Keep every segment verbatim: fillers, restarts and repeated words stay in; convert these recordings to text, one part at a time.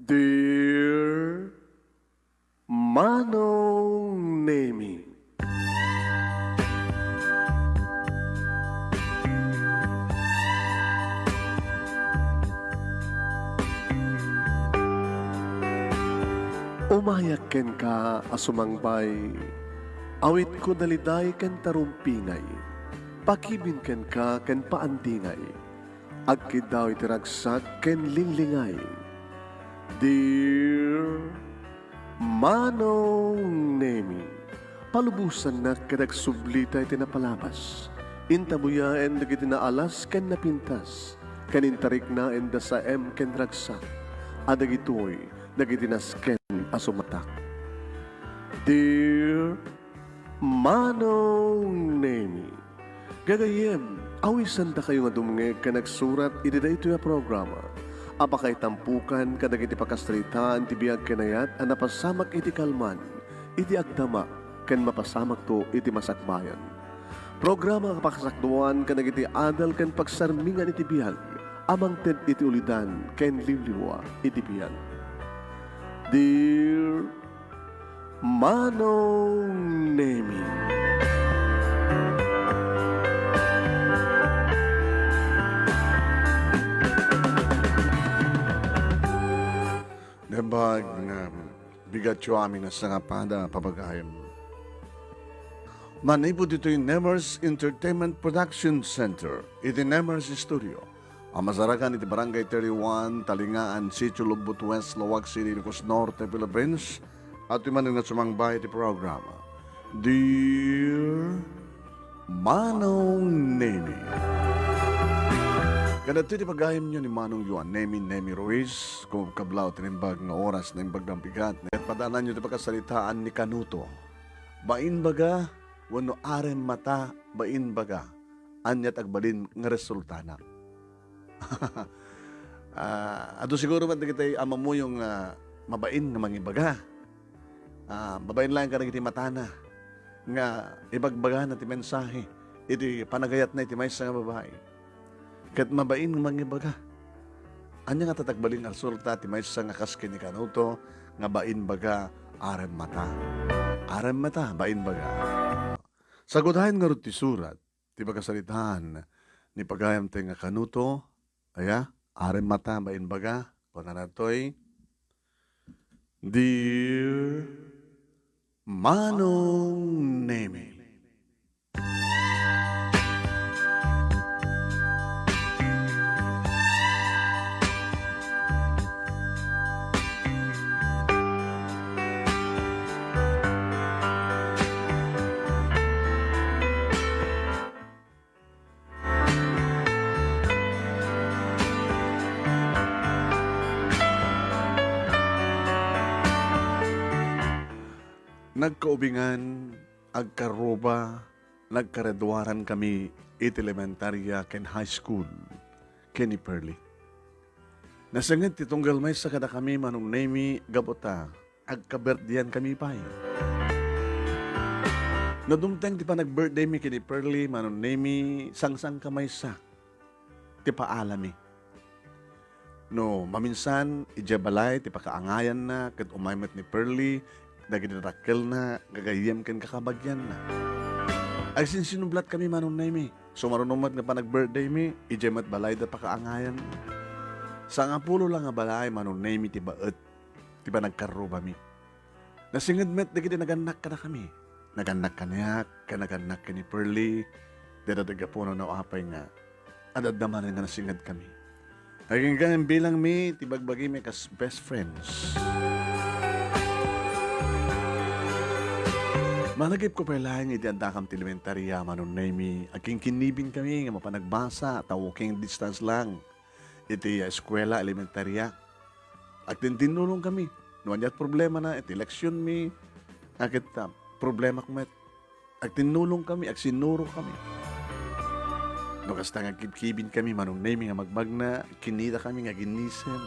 Dear Manong Nemi. Umayak kenka a sumangbay, awitko daliday ken tarumpingay, pakibin kenka ken paandingay. Agkiddaw iti ragsak ken linglingay. Dear Manong Nemi, palubosannak ket agsublita iti napalabas. Intabuyaen dagiti naalas ken napintas, ken intariknaen da saem ken ragsak, a dagitoy dagiti nasken a sumatak. Dear Manong Nemi, gagayyem, awisandakayo nga dumngeg ken agsurat iti daytoy a programa a pakaitampokan kadagiti pakasaritaan ti biag ken ayat a napasamak iti kalman, iti agdama, ken mapasamakto iti masakbayan. Programa a pakasakduan kadagiti adal ken pagsarmingan iti biag a mangted iti ulidan ken liwliwa iti biag. Dear Manong Nemi. Naimbag nga bigatyo amin a sangapada, papagayam. Manipud ditoy Nemers Entertainment Production Center, iti Nemers Studio, a masarakan iti Barangay thirty-one, Talingaan, Sitio Lugbut West, Laoag City, Ilocos Norte, Philippines, adtoy manen nga sumangbay iti programa. Dear Manong Nemi. Kadagitoy ti pagayamyo ni Manong Juan Nemi, Nemi Ruiz, kumkablaw ti naimbag nga oras, naimbag nga bigat. Ket padananyo ti pakasaritaan ni Kanuto. Bainbaga wenno aremmata, bainbaga. Ania ti agbalin nga resultana? Ah, adu siguro met dagiti ammomuyong, ah, mabain nga mangibaga. Ah, mabain laeng kadagiti matana nga ibagbagana ti mensahe iti panagayatna iti maysa nga babai. Ket mabain nga mangibaga. Ania ngata ti agbalin nga resulta ti maysa nga kas ken ni Kanuto nga bainbaga, aremmata? Aremmata, bainbaga. Sagudayen ngarud ti surat ti pakasaritaan ni pagayamtayo nga Kanuto, aya, aremmata, bainbaga, kunana ditoy, Dear Manong Nemi. Nagkaubingan, agkarruba, nagkareduarankami iti elementaria ken high school ken ni Pearly. Nasenged ti tunggal maysa kadakami, Manong Nemi, gapu ta agka-birthdayankami pay. No dumteng ti panag-birthdaymi ken ni Pearly, Manong Nemi, sangsangka maysa ti paalami. No maminsan, idiay balay ti pakaangayanna ket umay met ni Pearly dagiti dakkelna, gagayyem ken kakabagianna. Agsinsinublatkami, Manong Nemi. Sumaruno met nga panag-birthdaymi, idiay met balayda pakaangayanna. Sangapulo la nga balay, Manong Nemi, ti baet ti panagkarrubami. Nasinged met dagiti nagannak kadakami. Nagannak kaniak, ken nagannak ken ni Pearly, dayta ti gapuna no apay nga adda manen nga nasingedkami. Agingga imbilangmi ti bagbagimi kas best friends. Managipko pay laeng idi addakam ti elementaria, Manong Nemi, agkinkinnibinkami nga mapan agbasa ta walking distance lang iti eskuela, elementaria. Agtintinnulongkami. No ania ti problemana iti leksionmi, a ket, ah, problemak met. Agtinnulongkami, agsinnurokami. No kasta nga agkibkibinkami, Manong Nemi, nga magmagna, kinitakami nga aginnisem.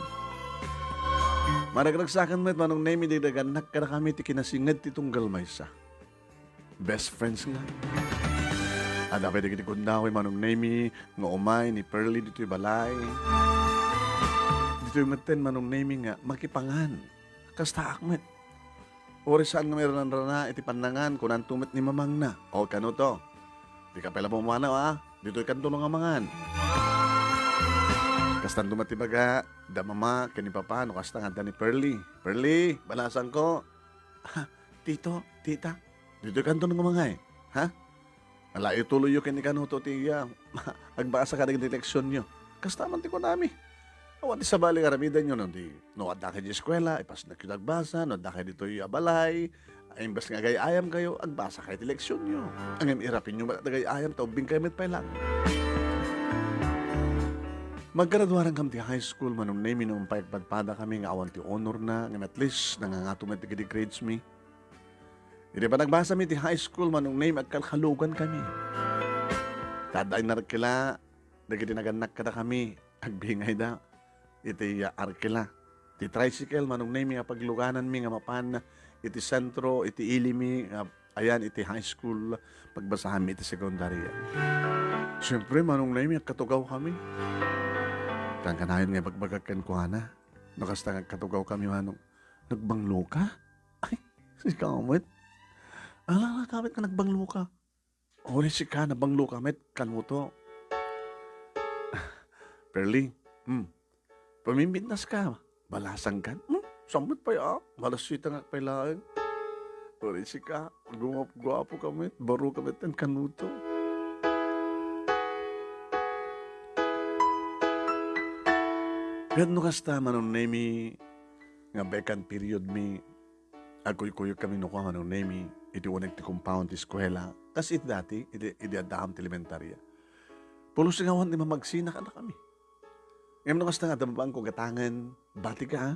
Maragragsakan met, Manong Nemi, dagiti nagannak kadakami ti kinasinged ti tunggal maysa. Best friends nga. Adda pay dagiti gundaway, Manong Nemi, nga umay ni Pearly ditoy balay. Di Ditoy metten, Manong Nemi, nga makipangan. Kastaak met. Uray saan nga mairanrana iti pannangan, kunanto met ni mamangna, "O, kano to? Dika pay la pumanaw, a. Ditoy kanto nga mangan." Kastanto met ti baga da mama ken ni papa no kasta nga adda ni Pearly. "Pearly, balasangko." "Ha, tito, tita, ditoy kanto nga mangay. Ha? Ala, ituloyyo ken ni Kanuto ti, ah, agbasa kadagiti leksionyo." Kasta man ti kunami. Awan ti sabali nga aramidenyo, no, di, no adda kayo di eskuela, ipasnekyo agbasa, no adda kayo ditoy a balay, imbes nga agay-ayam kayo, agbasa kayo ti leksionyo. Ngem irapenyo met agay-ayam, ta ubbing kayo met pay laeng. Maggraduaran kami ti high school, Manong Nemi, no pay agpadpada kami nga awan ti honor na, ngem at least nangangato met dagiti grades mi. Iti panagbasa mi ti high school, Manong Nemi, agkalkalugan kami. Ta adda inarkila dagiti nagannak kadakami, agbingayda iti, ah, arkila. Ti tricycle, Manong Nemi, nga paglugananmi nga mapan iti sentro, iti ili mi nga ayan iti high school, pagbasaanmi iti sekundarya. Siempre, Manong Nemi, agkatugaw kami. Kankanayon nga ibagbagak kenkuana. No kasta nga agkatugaw kami, Manong, "Nagbanglo ka?" "Ay, sika met. Ala, ala, ka met nga nagbanglo ka." "Uray sika, nabanglo ka met, kanuto." "Pearly, hmm, pamimbintas ka, balasang kan?" "Hmm, sammet pay a, balasitangak pay laeng." "Uray sika, guap-guapo ka met, baro ka met, kanuto." Ket no kasta, Manong Nemi, nga vacant period mi, agkuykuyog kami no kua, Manong Nemi, iti uneg ti compound ti eskuela, kas iti dati, iti, iti addaam ti elementarya. Pulos nga awan ti mamagsina kadakami. Ngem no kasta nga adda mabaanko gatangen, bati ka, a?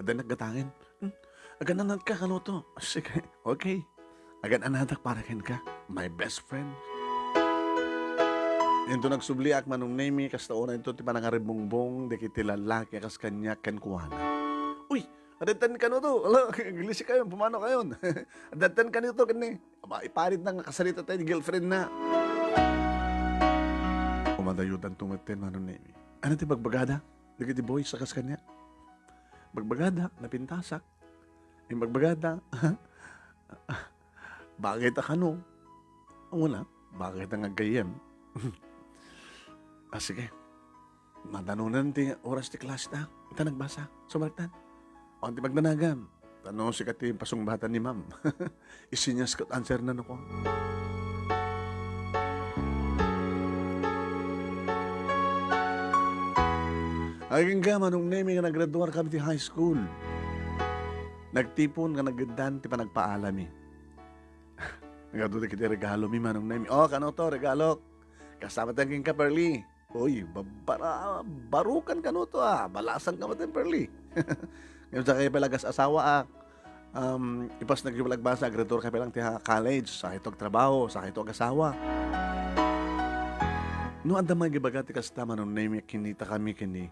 Adda naggatangen. Hmm? Agan-anatka, kanuto. Sige, okay. Agan-anadak para kenka, my best friend. Inton nagsubliak, Manong Nemi, kasta unay inton ti panangaribbungbong dagiti lallaki a kas kaniak kenkuana. "Uy, addan kanuto. Ala, aglisi kayon, pumanaw kayon. Addan kanuto kenni. Aba, iparit na nga kasarita tayo ni girlfriend na." Kumadayodanto metten, Manong Nemi. Ania ti bagbagada dagiti boys a kas kaniak? Bagbagada, napintasak. Imbagbagada, bagay ta kano. Wala, bagay ta nga gayyem. Ah, sige. Madanunan ti oras ti klase ta. Ita nagbasa. Sumrektan. O, ti pagdanagam. Tano sika ti pasungbatan ni ma'am. Isinyas ket answer na no ko. Agingga, Manong Nemi, nga naggraduar kami ti high school. Nagtipon nga nageddan ti panagpaalami. Nagadu dagiti regalo mi, Manong Nemi. "O, kano to, regalok? Kasta met kenka, Pearly." "Uy, babbara, barukan kano to, a. Balasang ka met, Pearly." Ngem sakay pay la agas-asawaak, um, ipasnekyo pay la agbasa, aggraduar kay pay la ti ha-, college, sakayto agtrabaho, sakayto agasawa. No adda magibaga ti kasta, Manong Nemi, kinita kami ken ni,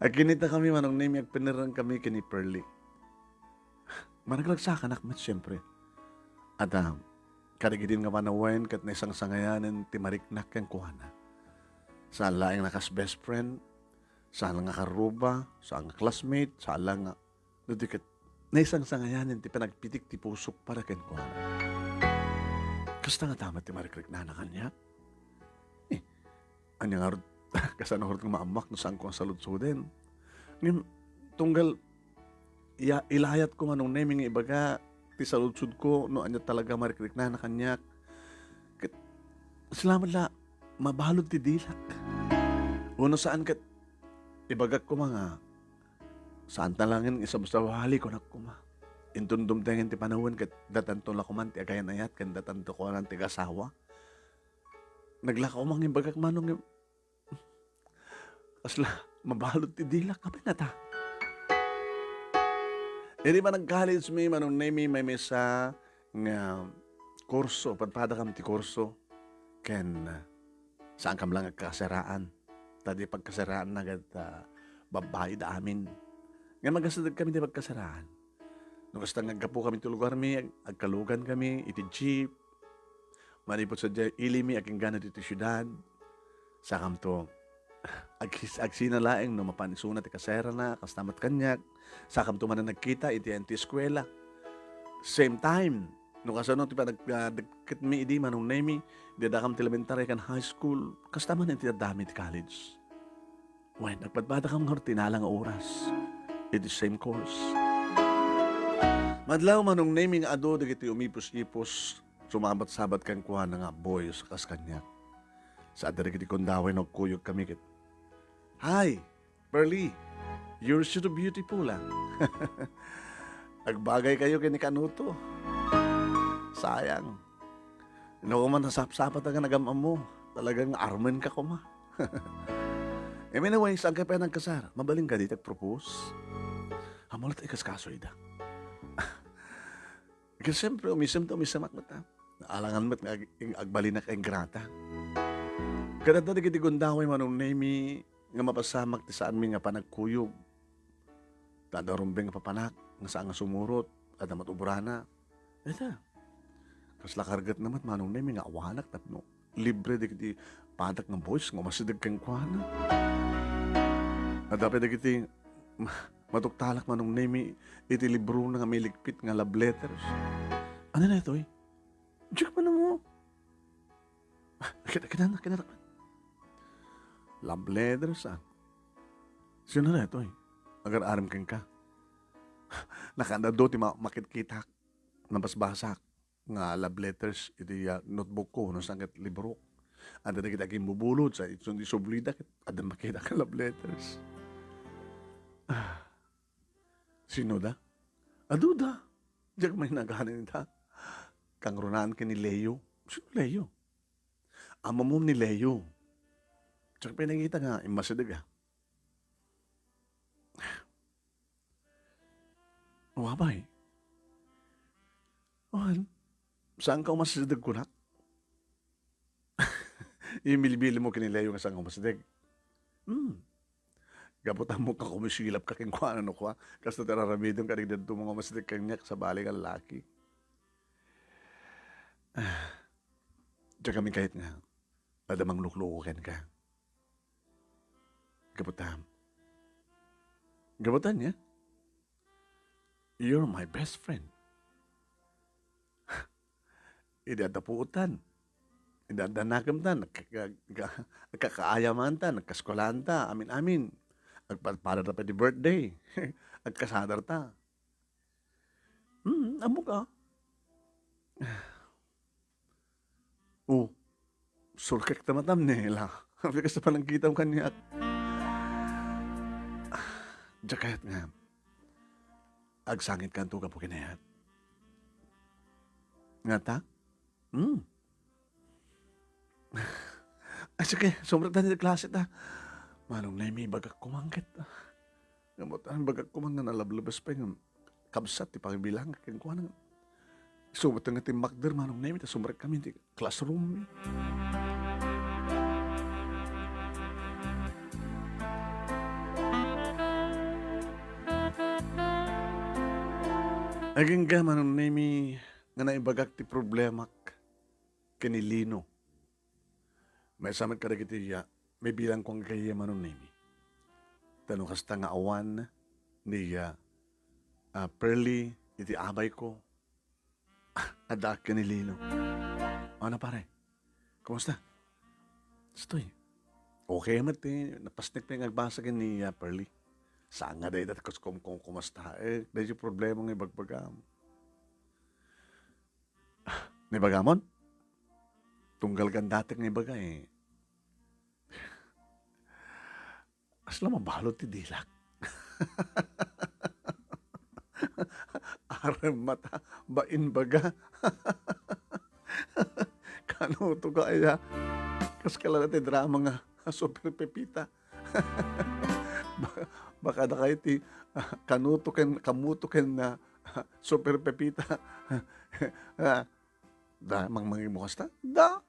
agkinita kami, Manong Nemi, agpinerreng kami ken ni Pearly. Managragsakanak met, siempre. At, ah, kadagidin nga panawen ket naisangsangayanen ti mariknak kenkuana. Saan laeng a kas best friend, saan nga karruba, saan nga classmate, saan la nga, no di ket naisangsangayanen ti panagpitik ti pusok para kenkuana. Kasta ngata met ti marikriknana kaniak. Eh, ania ngarud, kasano ngarud nga maammoak no saanko nga saludsoden? Ngem, tunggal iya-, ilayatko, Manong Nemi, nga ibaga ti saludsodko no ania talaga marikriknana kaniak. Ket, salamat la, mabalud ti dilak. Wenno saan ket, ibagak koma nga, saan ta laengen nga isabsabali, kunak koma. Inton dumtengen ti panawen ket datanto la koman ti agayan-ayat ken datanto koman ti agasawa. Naglaka koma nga imbagak, Manong, nga kasla mabalud ti dilak. Apay ngata? Idi panag-college mi, Manong Nemi, maymaysa nga kurso, padpadakam ti kurso, ken, ah, saankam la nga agkakasaraan. Ta di pagkasaraanna ket, ah, babbai da amin. Ngem agasadeg kami ti pagkasaraan. No kasta nga aggapu kami ti lugar mi, ag-, agkalugan kami iti jeep. Manipud sadiay ili mi, aginggana ditoy siudad. Sakamto, Agkis-, agsina laeng no mapan isuna ti kaserana, kasta met kaniak. Sakamto manen nagkita iti, iti eskuela. Same time, no kasano ti panag-, ah, dagketmi idi Manong Nemi, idi addakam ti elementary ken high school, kasta man iti addami ti college. Wen, nagpadpadakam ngarud ti nala nga oras iti same course. Madlaw, Manong Nemi, nga adu dagiti umipus-ipus, sumabat-sabat kenkuana nga boys kas kaniak. Sa dagiti gundaway no agkuyogkami ket, "Hi, Pearly, you're so beautiful, ah." Agbagay kayo ken ni Kanuto. Sayang. No, koma nasapsapat nga nagam-ammo. Talagang armen ka koma. Em, anyway, saan ka pa nagkasar? Mabalin ka di tag-propose? Amo la ti ikaskaso ida. Ket siyempre, umisem ta umisemak met, ah. Alangan met nga ag-, ag-, agbalin a kaingrata. Ket adda dagiti gundaway Manong Nemi nga mapasamak ti saanmi nga panagkuyog. Ta adda rumbeng a papanak nga saan nga sumurot, adda met ubrana. Ita, kasla kargetna met Manong Nemi nga awanak tapno libre dagiti padak nga boys nga umasideg kenkuana. Adda pay dagiti ma-, matuktalak Manong Nemi iti librona nga mailigpit nga love letters. Ania daytoy? Diak man ammo. Ah, kita, kita na, kita na. Love letters, ah. Sino daytoy? Agar-arem kenka. Nakaadda adu ti ma-, makitkitak, nabasbasak nga love letters iti, ah, notebook ko, no saan ket librok. Adda dagiti agimbubulod, sa itsun isublida ket adda makita nga love letters. Ah, sino da? Adu da. Diak man naganin ita. Kangrunaan ken ni Leo. Sino Leo? Ammom ni Leo. Diak pay nakita nga immasideg, ah. Wa pay. Wen, saan ka umasideg kunak? Imbilbilin mo ken ni Leo nga saan ka umasideg. Hmm. Gapu ta ammok nga kumisilap ka kenkuana no kua. Kasta ti ar-aramidem kadagiti dadduma nga umasideg kaniak, sabali nga laki. Ah, diak kami kayat nga adda manglukloko kenka. Gapu ta, gapu ta ania? You're my best friend. Idi adda puotan, idi adda nakemtan, nagka-, nagka-, nagkakaayamantan, nagkaeskuelaanta, amin-amin. Agpadpadar ta pay ti birthday. Agkasadar ta. Hmm, ammok a. Oh, surkek ta matam ni la. Apay kasta panagkitam kaniak. Diak kayat nga agsangitkanto gapu ken ni Ed. Ngata? Hmm. Ay, sige, sumrekta ni klase ta. Manong Nemi, ibagak koma ket. Ngamot, ah, ibagak koma nga nalablabas pay nga kabsat ti pangibilang kenkuana. Isu met nga timmakder, Manong Nemi, ta sumrek kami ti classroom. Agingga, Manong Nemi, nga naibagak ti problemak ken ni Lino. Maysa met kadagiti, ah, mabilangko nga gayyem, Manong Nemi. Ta no kasta nga awan ni, ah, ah, Pearly iti abayko, addaak ken ni Lino. Ano, pare? Kumusta? Stoy. Okay met ti napasnek pay nga agbasa ken ni, ah, Pearly. Saan nga dayta, kus-, kum-, kum-, kumusta? Eh, dayta problema nga ibagbagam. Naibagamon? Tunggal kan dati nga ibaga, eh. Kasla mabalud ti dilak. Arem mata, bain baga. Kanuto ka aya. Kas kalala ti drama nga Super Pepita. Ba-, baka da kayo ti, ah, kanuto ken, kamuto ken na, ah, Super Pepita. Ah, da, mangmangig mo kasta? Da.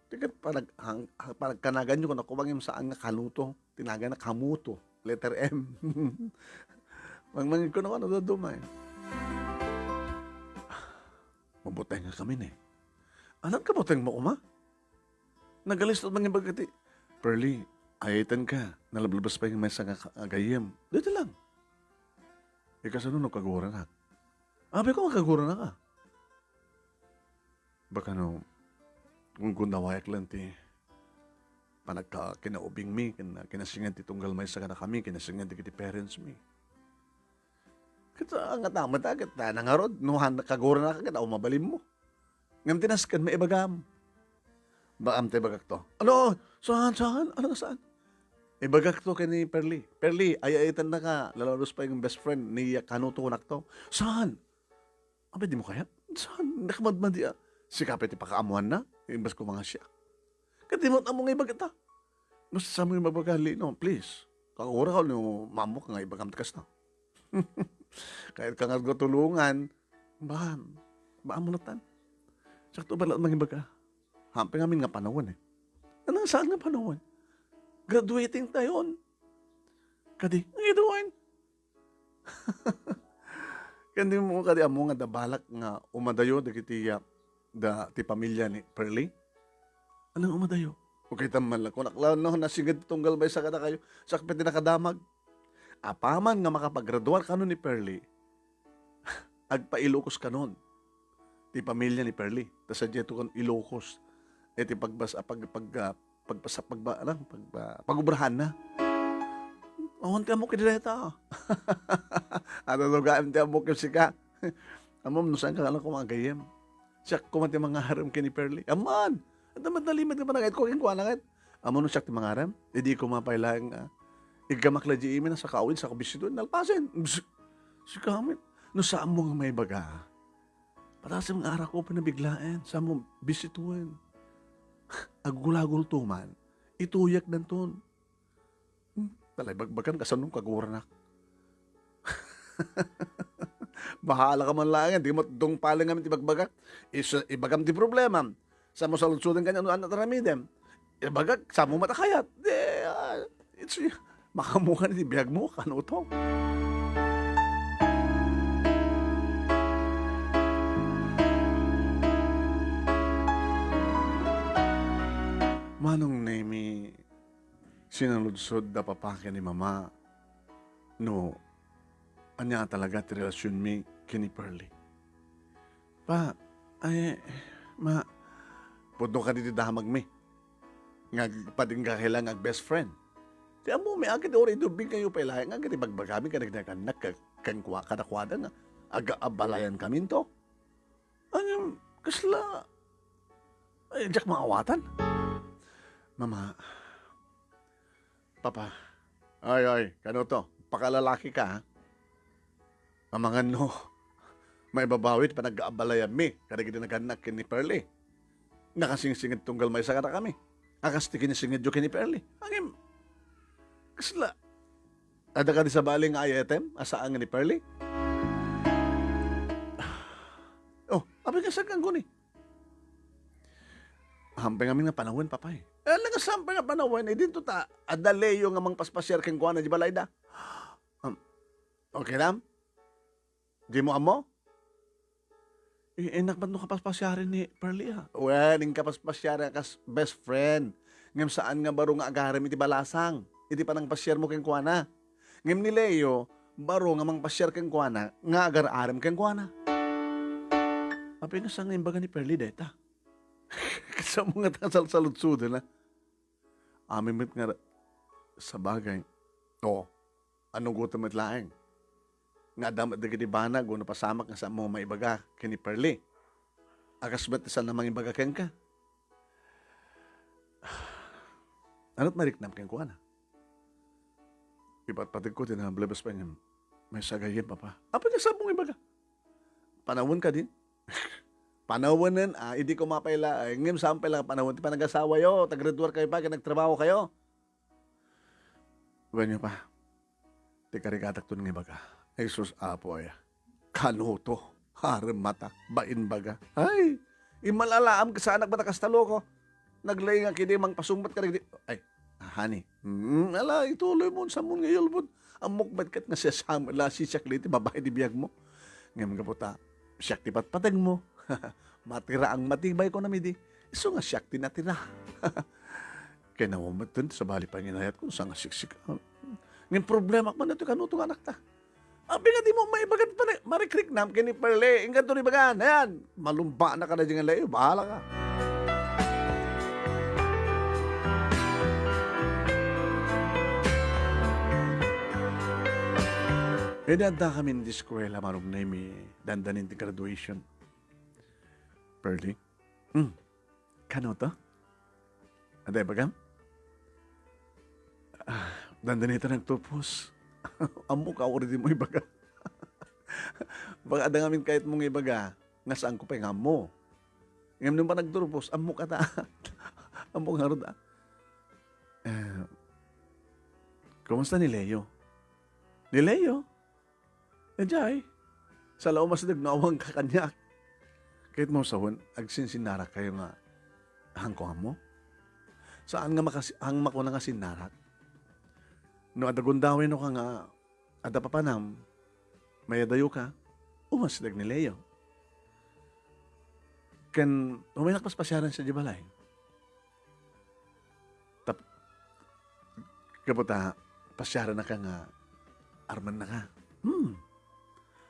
Ti ket panag-, hang-, hang-, panagkanaganyo, kunak, kubangem saan nga kanuto. Ti nagana kamuto. Letter M. Mangmangig kunak, ano, daduma, eh. Mabuteng nga kami, ne. Anan ka buteng mo, kuma? Nagalistot mangibaga ti, "Pearly, Ay-ayatenka, nalablabas pay nga maysa nga ka-, nga gayyem. Dayta lang. Ikasano no kaguranak? Apay ko, kaguranak a. Baka no, gundawayek lang ti panagka-, kinaubingmi, ken kinasinged ti tunggal maysa kadakami, kinasinged dagiti parentsmi. Ket, ah, nga tama ta, ket, ah, nangarod, no han-, kaguranak a ket, aw mabalinmo. Ngem ti nasken, maibagam. Baam ta ibagakto. Ano? Saan, saan? Ano nga saan? Ibagakto ken ni Perli. Perli, ay-ayatennaka, nalablabas pay nga best friend ni Kanuto kunakto. Saan? Apay, dimo kayat? Saan? Nakamadmadi a. Sika pay ti pakaammoanna, imbes ko nga siak. Ket dimo ammo nga ibagata. Basta saanmo nga ibaga, Lino, please. Kagura ka no maammok nga ibagam ti kasta. Kayat ka nga tulongan. Baan. Baan mo latan. Sakto ba laeng mangibaga? Hampay ngamin nga panawen, eh. Ano, saan nga panawen? Graduating tayon. Kadi, nga iduan. Ken dimo kadi ammo nga adda balak nga umadayo dagiti, ah, da, ti pamilya ni Pearly? Ano nga umadayo? Uray ta man la, kunak la, no, nasinged ti tunggal maysa kadakayo, sakbay ti nakadamag. Apaman nga makapagraduar kano ni Pearly, agpa-Ilocos kanon ti pamilya ni Pearly. Ta sadiay to kan Ilocos. Iti pagbas-, pag-, pag-, ah, pagpasa-, pagba-, ano, pagba-, pagubrahanna. Awan ti ammok iti dayta. Adu-aduam ti ammok ken sika. Ammom no saan ka nga kumagayyem. Siak koma ti mangarem ken ni Pearly. Aman! Adda met nalimed nga panangayatko kenkuana ket. Ammom no siak ti mangarem? Idi koma pay laeng, ah, iggamak la di imi, nasakaawid, saka bisituen, nalpasen. Bs-, sika met. No saanmo nga maibaga, patasem nga arako, pinabiglaen, saanmo bisituen. Aggulagulto man, ituyekdanton. Hmm, talaga ibagbagam kasano kaguranak. Bahala ka man laeng, di mo dungpalen ngamin ti ibagbagak. Is-, ibagam ti problema. Saanmo saludsoden kaniak no ania ti aramidem. Ibagak, saanmo met a kayat. Di, ah, it's, makaammokan iti biagmo, Kanuto. Manong Nemi, sinaludsod da papa ken ni mama no ania talaga ti relasionmi ken ni Pearly. Pa, ay, ma, pudno kadi ti damagmi nga ag-, padingga kay la nga ag-best friend. Ti ammomi, akin ti uray dubbing kayo pay laeng nga iti bagbagami kadagiti nagannak ken-, kenkua-, kadakuada nga aga-, abalayan kaminto. Ngem, kasla, ay, diak maawatan. Mama, Papa. Ay, ay, Kanuto, pakalalaki ka, ha? Amangan no, maibabawi ti panag-aabalayanmi kadagiti nagannak ken ni Pearly. Nakasingsinged tunggal maysa kadakami. A kas ti kinsingedyo ken ni Pearly. Ngem, kasla, adda kadi sabali nga ay-ayatem a saan nga ni Pearly? Oh, apay nga saan nga aguni? Hampay ngamin nga panawen, Papa, eh. Eh, ala nga sampay nga panawen, eh, dinto ta, adda Leo nga mangpaspasiar kenkuana di balayda. Um, okay, dam? Di mo ammo? Eh, innak met no kapaspasiaren ni Pearly, ah. Wen, inka paspasiaren a kas best friend. Ngem saan nga baro nga agarem iti balasang, iti panangpasiarmo kenkuana. Ngem ni Leo, baro nga mangpasiar kenkuana nga agar-arem kenkuana. Apay nga saan nga imbaga ni Pearly dayta? Kasano nga ta salsaludsoden, ah? Amin met nga ra-, sabagay. Oo. Anugotem met laeng nga adda met dagiti banag wenno pasamak nga saanmo maibaga ken ni Pearly. A kas met ti saan a mangibaga kenka. Ano ti mariknam kenkuana? Ipatpategko ti nalabas pay nga maysa a gayyem, Papa. Apay nga saanmo nga ibaga? Panawen kadi? Panawenen, ah, idi koma pay la, ay, ngem saan pay la panawen ti panagasawayo, ta graduar kayo pa, ken nagtrabaho kayo. Wenno pa, ti karigatakton nga ibaga. Ay, sus, Apo, aya. Kanuto, arem mata, bain baga. Ay, immalalaam kasaanak met a kasta, loko. Naglaingak idi mangpasungbat kadagiti, ay, ah, honey. Mm, ala, ituloy mo, saanmo nga iyulbod. Ammok met ket nga siasam, ala, siak la iti babai ti biagmo. Ngem gapu ta, siak ti patpategmo. Matira ang matibay, kunam idi. Isu nga siak ti natira. Kayatmo met ti sabali panginayatko, saan nga siksik. Ngem problema man daytoy kanuto nga anakta. Apay nga dimo maibaga ti pare-, marikriknam ken ni Pearlie, inka to ni bagaan, ayan, malumbanaka na diay nga leyo, bahalaka. Idi addakamin idi eskuela, Manong Nemy, dandanin ti graduation. Pearlie? Hmm. Kanuto? Adda ibagam? Ah, dandanita nagturpos. Ammok a, uri dimo ibaga. Baka adda ngamin kayatmo nga ibaga, nga saanko pay nga ammo. Ngem no panagturpos, ammok a ta. Ammok ngarud a. Eh, kumusta ni Leo? Ni Leo? Idiay, salaw, masdeng no awanka kaniak. Kayatmo sawen, agsinsinnarak kayo nga, haanko ammo? Saan nga makasi-, haanko makuna nga sinnarak? No adda gundawenoka nga adda papanam, mayadayoka, umasdeng ni Leo. Ken, umaynak paspasiaren sadiay balay. Tap-, gapu ta, pasiarannaka nga armennaka. Hmm.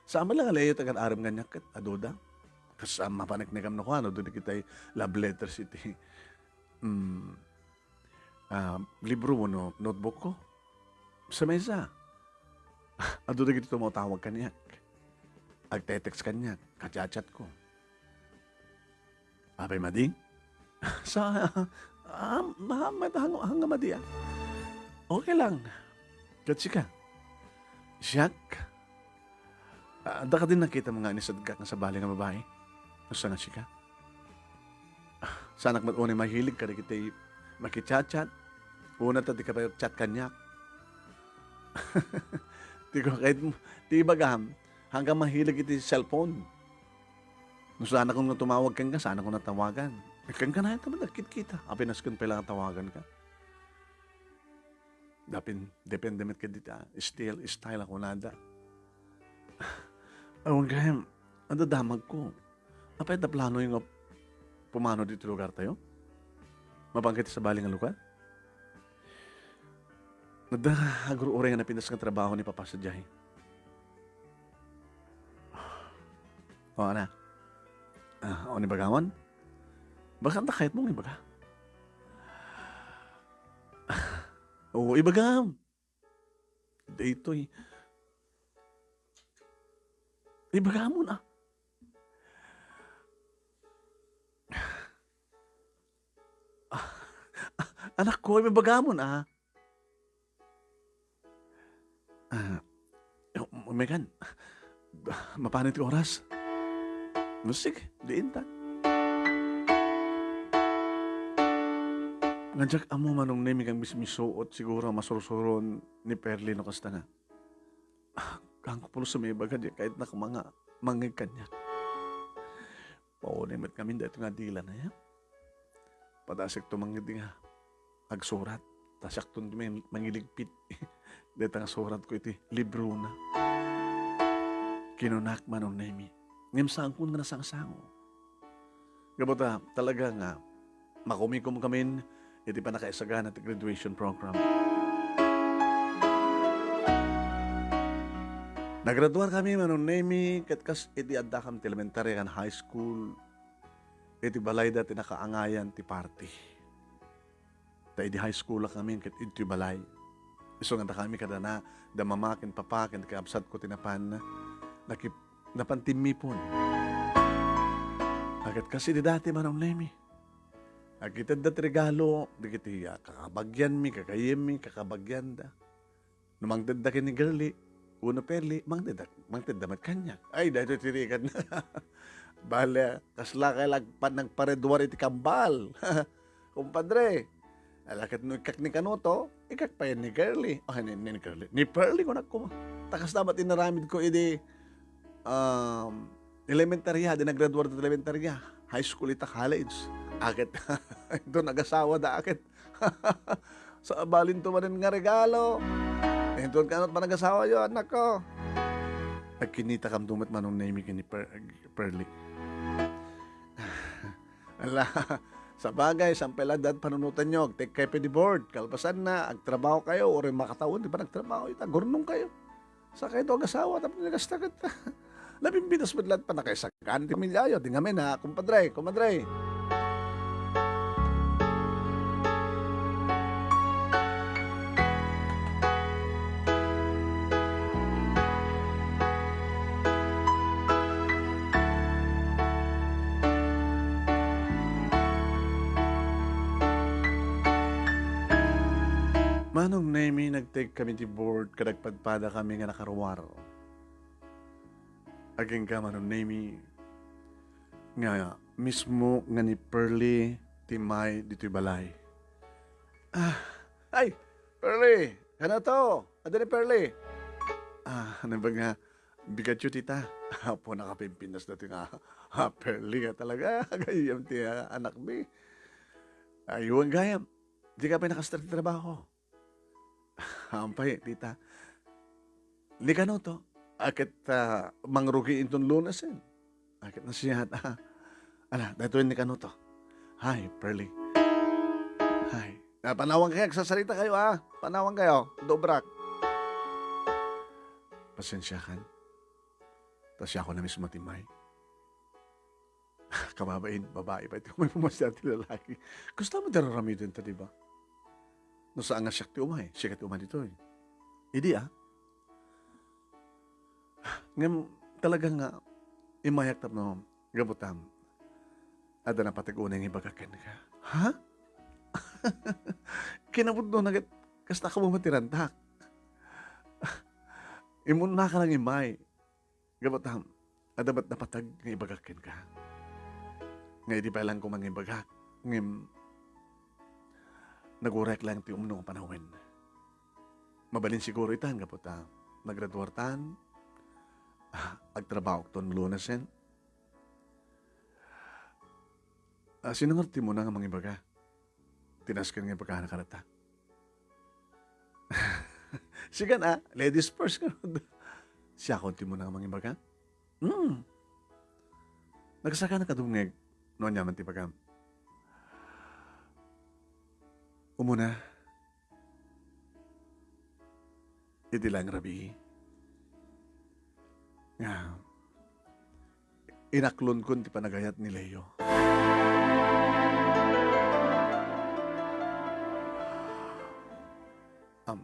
Saan met la nga Leo ti agar-arem kaniak ket aduda. Kas, ah, mapaneknekam no kuano, adda dagiti love letters iti, hmm, ah, libro wenno notebook ko. Sa maysa, adda dagiti tumatawag kaniak. Agte-text kaniak, ka-chat-chat ko. Apay madi? Sa, ah, ah, ma-, ma-, hang-, hangga madi, ah. Okay lang. Ket sika? Siak? Ah, adda kadin nakitam nga anisadka nga sabali nga babai? Usa nga sika? Ah, saanak met unay mahilig kadagiti makichat-chat. Una ta di ka pa chat kaniak. Ti ko, kayat mo, ti ibagam, hanggang mahilig iti cellphone. No saan ako nga tumawag kenka, saan ako natawagan. Eh, kenka na ito, nagkitkita. Apay nasken pay la nga tawagan ka. Dapin, depende met kadita. Still, style ako nada. Awan gayam, adda damag ko. Apay adda plano nga pumano dito lugar tayo? Mapangkit sa bali nga lugar? Adda agur-uray nga napintas nga trabaho ni Papa sadiay. O, ana. Ah, o, ni bagamon? Baka anta kayat mong ibaga? O, ibagam. Daytoy. Ibagamon, ah. Anak ko, ibagamon, ah. Ah, Megan, mapano ti oras? No, sige, diin ta. Nga diak ammo, Manong Nemy, nga mismisuot siguro a masursuron ni Pearlie no kasta nga. Ah, haanko pulos a maibaga, di kayatnak nga mangngeg kaniak. Paunay met ngamin daytoy nga dila na, ya. Padasiak to mangngeg nga agsurat. Ta siakto man mangiligpit dayta nga suratko iti librona. Kinunak, Manong Nemy, ngem saanko nga nasangsango. Gapu ta, talaga nga, makumikom kamin iti pannakaisagana ti graduation program. Nagraduar kami, Manong Nemy, ket kas iti addakam ti elementary ken high school, iti balayda ti nakaangayan ti party. Ta idi high school-ak ngamin ket idtoy balay. Isu nga dakami kadana, da mama ken papa ken kakabsatko ti napan, nakip-, napan timmipon. Ket kas idi dati, Manong Nemy. Agitedda ti regalo, dagiti, ah, kakabagianmi, kakayiemmi, kakabagianda. No mangtedda ken ni Girlie, wenno Pearlie, mangtedda, mangtedda met kaniak. Ay, daytoy ti rigat. Bale, kasla kay lagpan nagpareduar iti kambal. Kumpadre, ala ket no ikkak ni kanuto, ikkak pay ni Girlie. Ay, ni, ni Girlie. Ni Pearlie, kunak koma. Ta kasla met inaramidko idi, um, elementarya, di nagraduar ti elementarya. High school ita, college. Aket, ito nagasawa da aket. Sa balinto manen nga regalo. Inton kanat panagasawa yo, anak ko. Agkinitakam met, Manong Nemy, ken ni Per-, Pearlie. Ala, Sabagay, saan pay laeng dayta panunotanyo, agtekkay pay di board, kalpasanna, agtrabaho kayo, uray makatawen ti panagtrabaho ita, gurnong kayo. Saan kayo agasawa, tapno nagasta ket nabimbitas met laeng pannakaisagan ti pamilyayo. Di ngamin, ha, kumpadre, kumadre. Manong Nemi, nagtekkami ti board ket agpadpadakami nga nakaruar. Agingga, Manong Nemi, nga mismo nga ni Pearly ti immay ditoy balay. Ah, ay, Pearly, kano to? Adda ni Pearly? Ah, ano ba nga? Bigatyo, tita. Apo, nakapimpintas dati nga, ah, Pearly nga talaga. Gayyem ti, ah, anakmi. Ay, wen gayam. Di ka pay nakastar ti trabaho. Ampay, tita. Ni kano to? Aket, ah, mangrugi inton Lunes, eh. Aket nasiat, ah. Ala, daytoy ni kano to. Hi, Pearly. Hi. Ah, panawan kayo, agsasarita kayo, ah. Panawan kayo. Dobrak. Pasensiakan. Ta siak a mismo ti immay. Kababain, babai pay ti umay pumasya ti lalaki. Kasta met ti ar-aramidenta, di ba? No saan nga siak ti umay, sika ti umay ditoy. Idi, ah? Ngem, talaga nga, immayak tapno, gapu ta, adda napateg unay nga ibagak kenka. Ha? Kinapudno na ket, kasta ka met ti rantak. Imunna ka lang immay. Gapu ta, adda met napateg nga ibagak kenka. Nga idi pay laeng koma nga ibagak, ngem nagurayek laeng ti umno nga panawen. Mabalin siguro itan gapu ta nagraduartan, ah, agtrabahoakton Lunasen. Ah, sino ngarud ti umuna nga mangibaga? Ti nasken nga ibagana kadata. Sikan a, ladies first ngarud. Siakon ti umuna nga mangibaga? Hmm. Nagsakana kadumngeg no aniaman ti ibagam. Umuna, iti laeng rabii nga inaklonkon ti panagayat ni Leo. Am,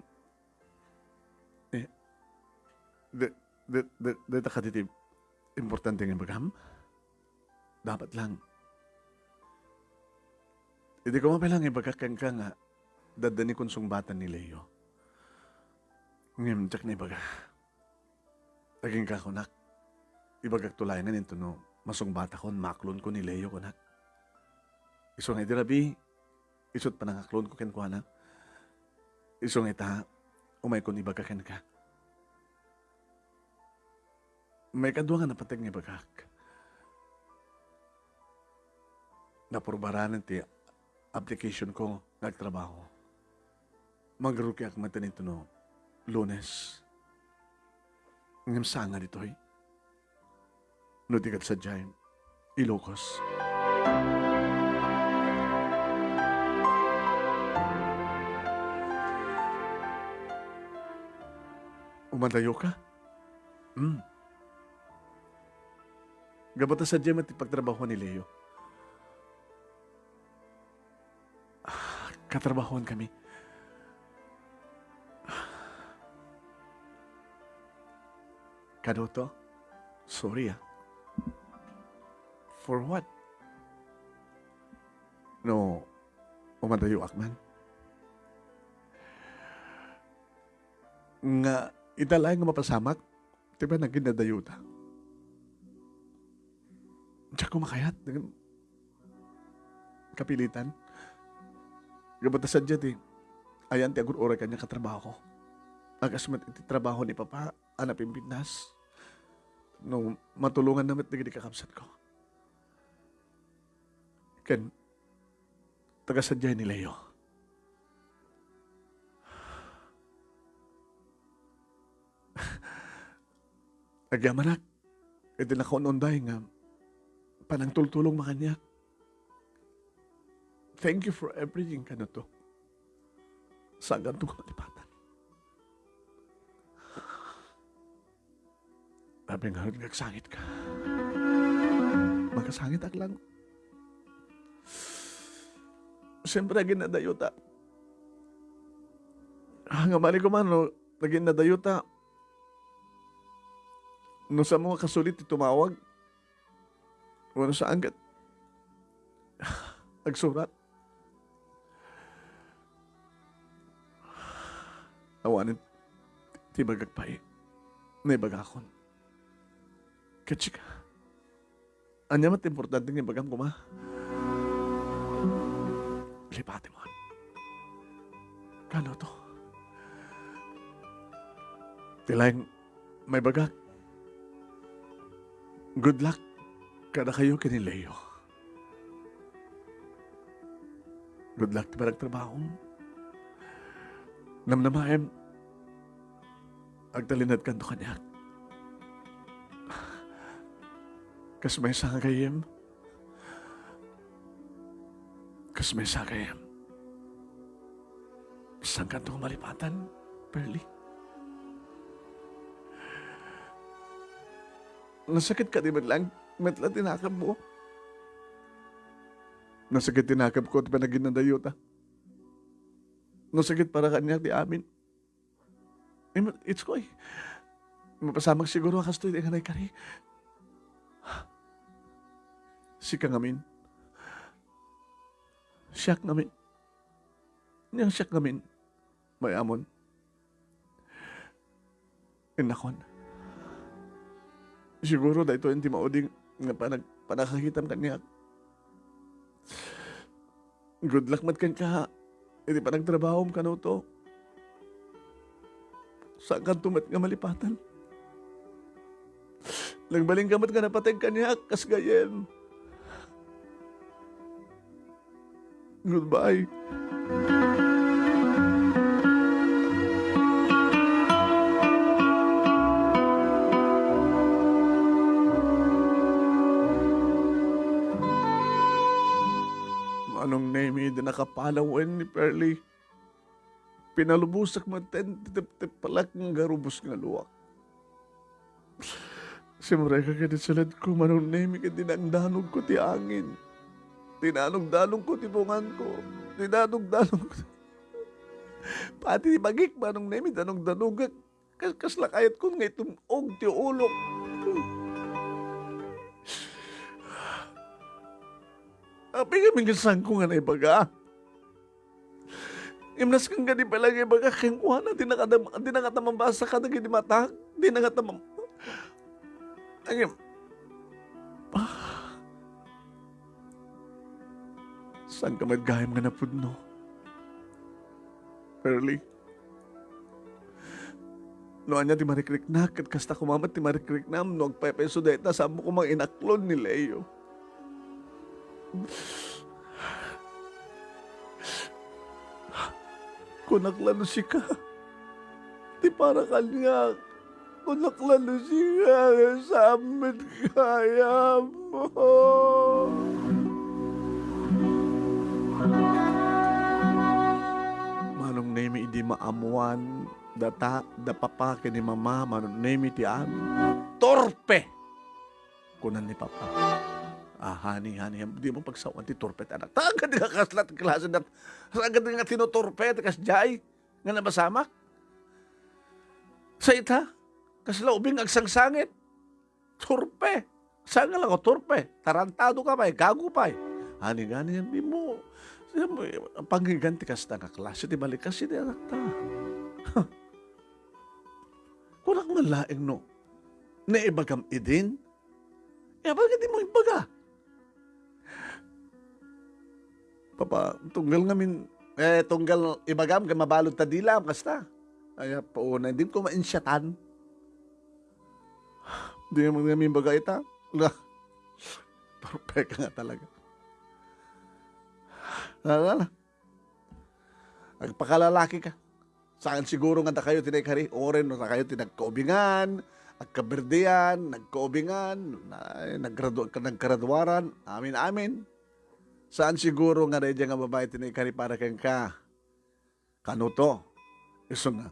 eh, de, de, de, deta kadi ti importante nga ibagam? Dapat lang. Idi koma pay lang ibagak kenka nga daddanikon sungbatan ni Leo. Ngem diak naibaga. Agingga kunak. Ibagakto laengen intono masungbatakon, maaklonkon ni Leo kunak. Isu nga idi rabii, isut panangaklonko kenkuana. Isu nga ita, umaykon ibaga kenka. Maikadua nga napateg nga ibagak. Napurbaran ti application ko nga agtrabaho. Mangrugiak met intono Lunes. Ngem saan nga ditoy? No di kad sadiay, Ilocos. Umadayo ka? Hmm. Gapu ta sadiay met ti pagtrabaho ni Leo. Ah, katrabahoan kami. Kano to? Sorry, ah. For what? No, umadayoak man. Nga, ita laeng nga mapasamak, ti panaginadayota. Diak makayat, kapilitan. Gapu ta sadiay ti ayan ti agur-uray kaniak a trabaho. Akas met iti trabaho ni Papa, a napimpintas. No, matulonganna met dagiti kakabsatko. Ken, taga sadiay ni Leo. Agyamanak, iti nakaun-unday nga panangtultulongmo kaniak. Thank you for everything, kano to. Saankanto nga malipatan. Apay ngarud nga agsangitka? Makasangitak lang. Siyempre, aginnadayota. Ah, nga mali koma no aginnadayota. No saanmo nga kastoy ti tumawag, wenno saan ket agsurat. Awanen ti ibagak pay. Naibagakon. Ket sika, ania met ti importante nga ibagam koma? Lipatem. Kano to? Ti laeng maibagak, good luck kadakayo ken ni Leo. Good luck ti panagtrabahom. Namnamaem, agtalinaedkanto kaniak. Kas maysa nga gayyem. Kas maysa nga gayyem. Saankanto nga malipatan, Pearly? Nasakit kadi met laeng, met la ti nakemmo? Nasakit ti nakemko ti panaginnadayota. Nasakit para kaniak ti amin. Im-, it's okay. Mapasamak siguro a kastoy ti nga naikari. Sika ngamin. Siak ngamin. Ania siak ngamin? Mayamon. Innakon. Siguro daytoy ti maudi nga panag-, panakakitam kaniak. Good luck met kenka iti panagtrabahom kano to. Saankanto met nga malipatan. Nagbalinka met nga napateg kaniak kas gayyem. Goodbye. Manong Nemi, di nakapalawen ni Pearly. Pinalubosek met ti teptepalak nga garubos nga luak. Simrek ket iti saledko, Manong Nemi, ket dinangdanogko ti angin. Dinanogdanogko ti punganko. Dinanogdanogko. Pati ti bagik, Manong Nemi, danogdanogek. Kas-, kasla kayatko nga itum-og ti ulok. Apay ngamin nga saanko nga naibaga? Imnasken kadi pay la nga ibaga kenkuana, dina ngata, dina ngata mabasa kadagiti matak, dina ngata mam-, ay, ah, saanka met gayam nga napudno, Pearly? No ania ti marikriknak, ket kasta koma met ti marikriknam no agpaypayso dayta, saanmo koma nga inaklon ni Leo. Kunak la no sika ti para kaniak. Kunak la no sika, saan met gayam. Manong Nemi, idi maammoan data, da papa ken ni mama, Manong Nemi ti amin. Torpe! Kunan ni papa. Ah, honey, honey, dimo pagsaoan ti torpe ti anak. Taga di ka kasla ti klase na, taga di nga tinutorpe ti kasdiay nga napasamak. Sa ita, kasla ubing agsangsangit. Torpe. Saan nga lang, torpe. Tarantado ka pay, gago pay. Ani nga niyan, di mo, di mo, pangigan ti kasta nga klase ti balikas iti anak ta. Kunak man laeng no, naibagam idin? E, apay nga di mo ibaga? Papa, tunggal ngamin, e, tunggal ibagam, kay mabalud ta dilam, kasta. Ay, paunay, di ko mainsyatan. Di mo ngamin baga ita. La, torpe ka nga talaga. Ala, ala. Agpakalalaki ka. Saan siguro nga dakayo ti naikari? Uray no dakayo ti nagkaubingan, agkaberdean, nagkaubingan, ay, naggradu-, naggraduaran. Amin, amin. Saan siguro nga daydiay nga babai ti naikari para kenka. Kano to? Isu nga,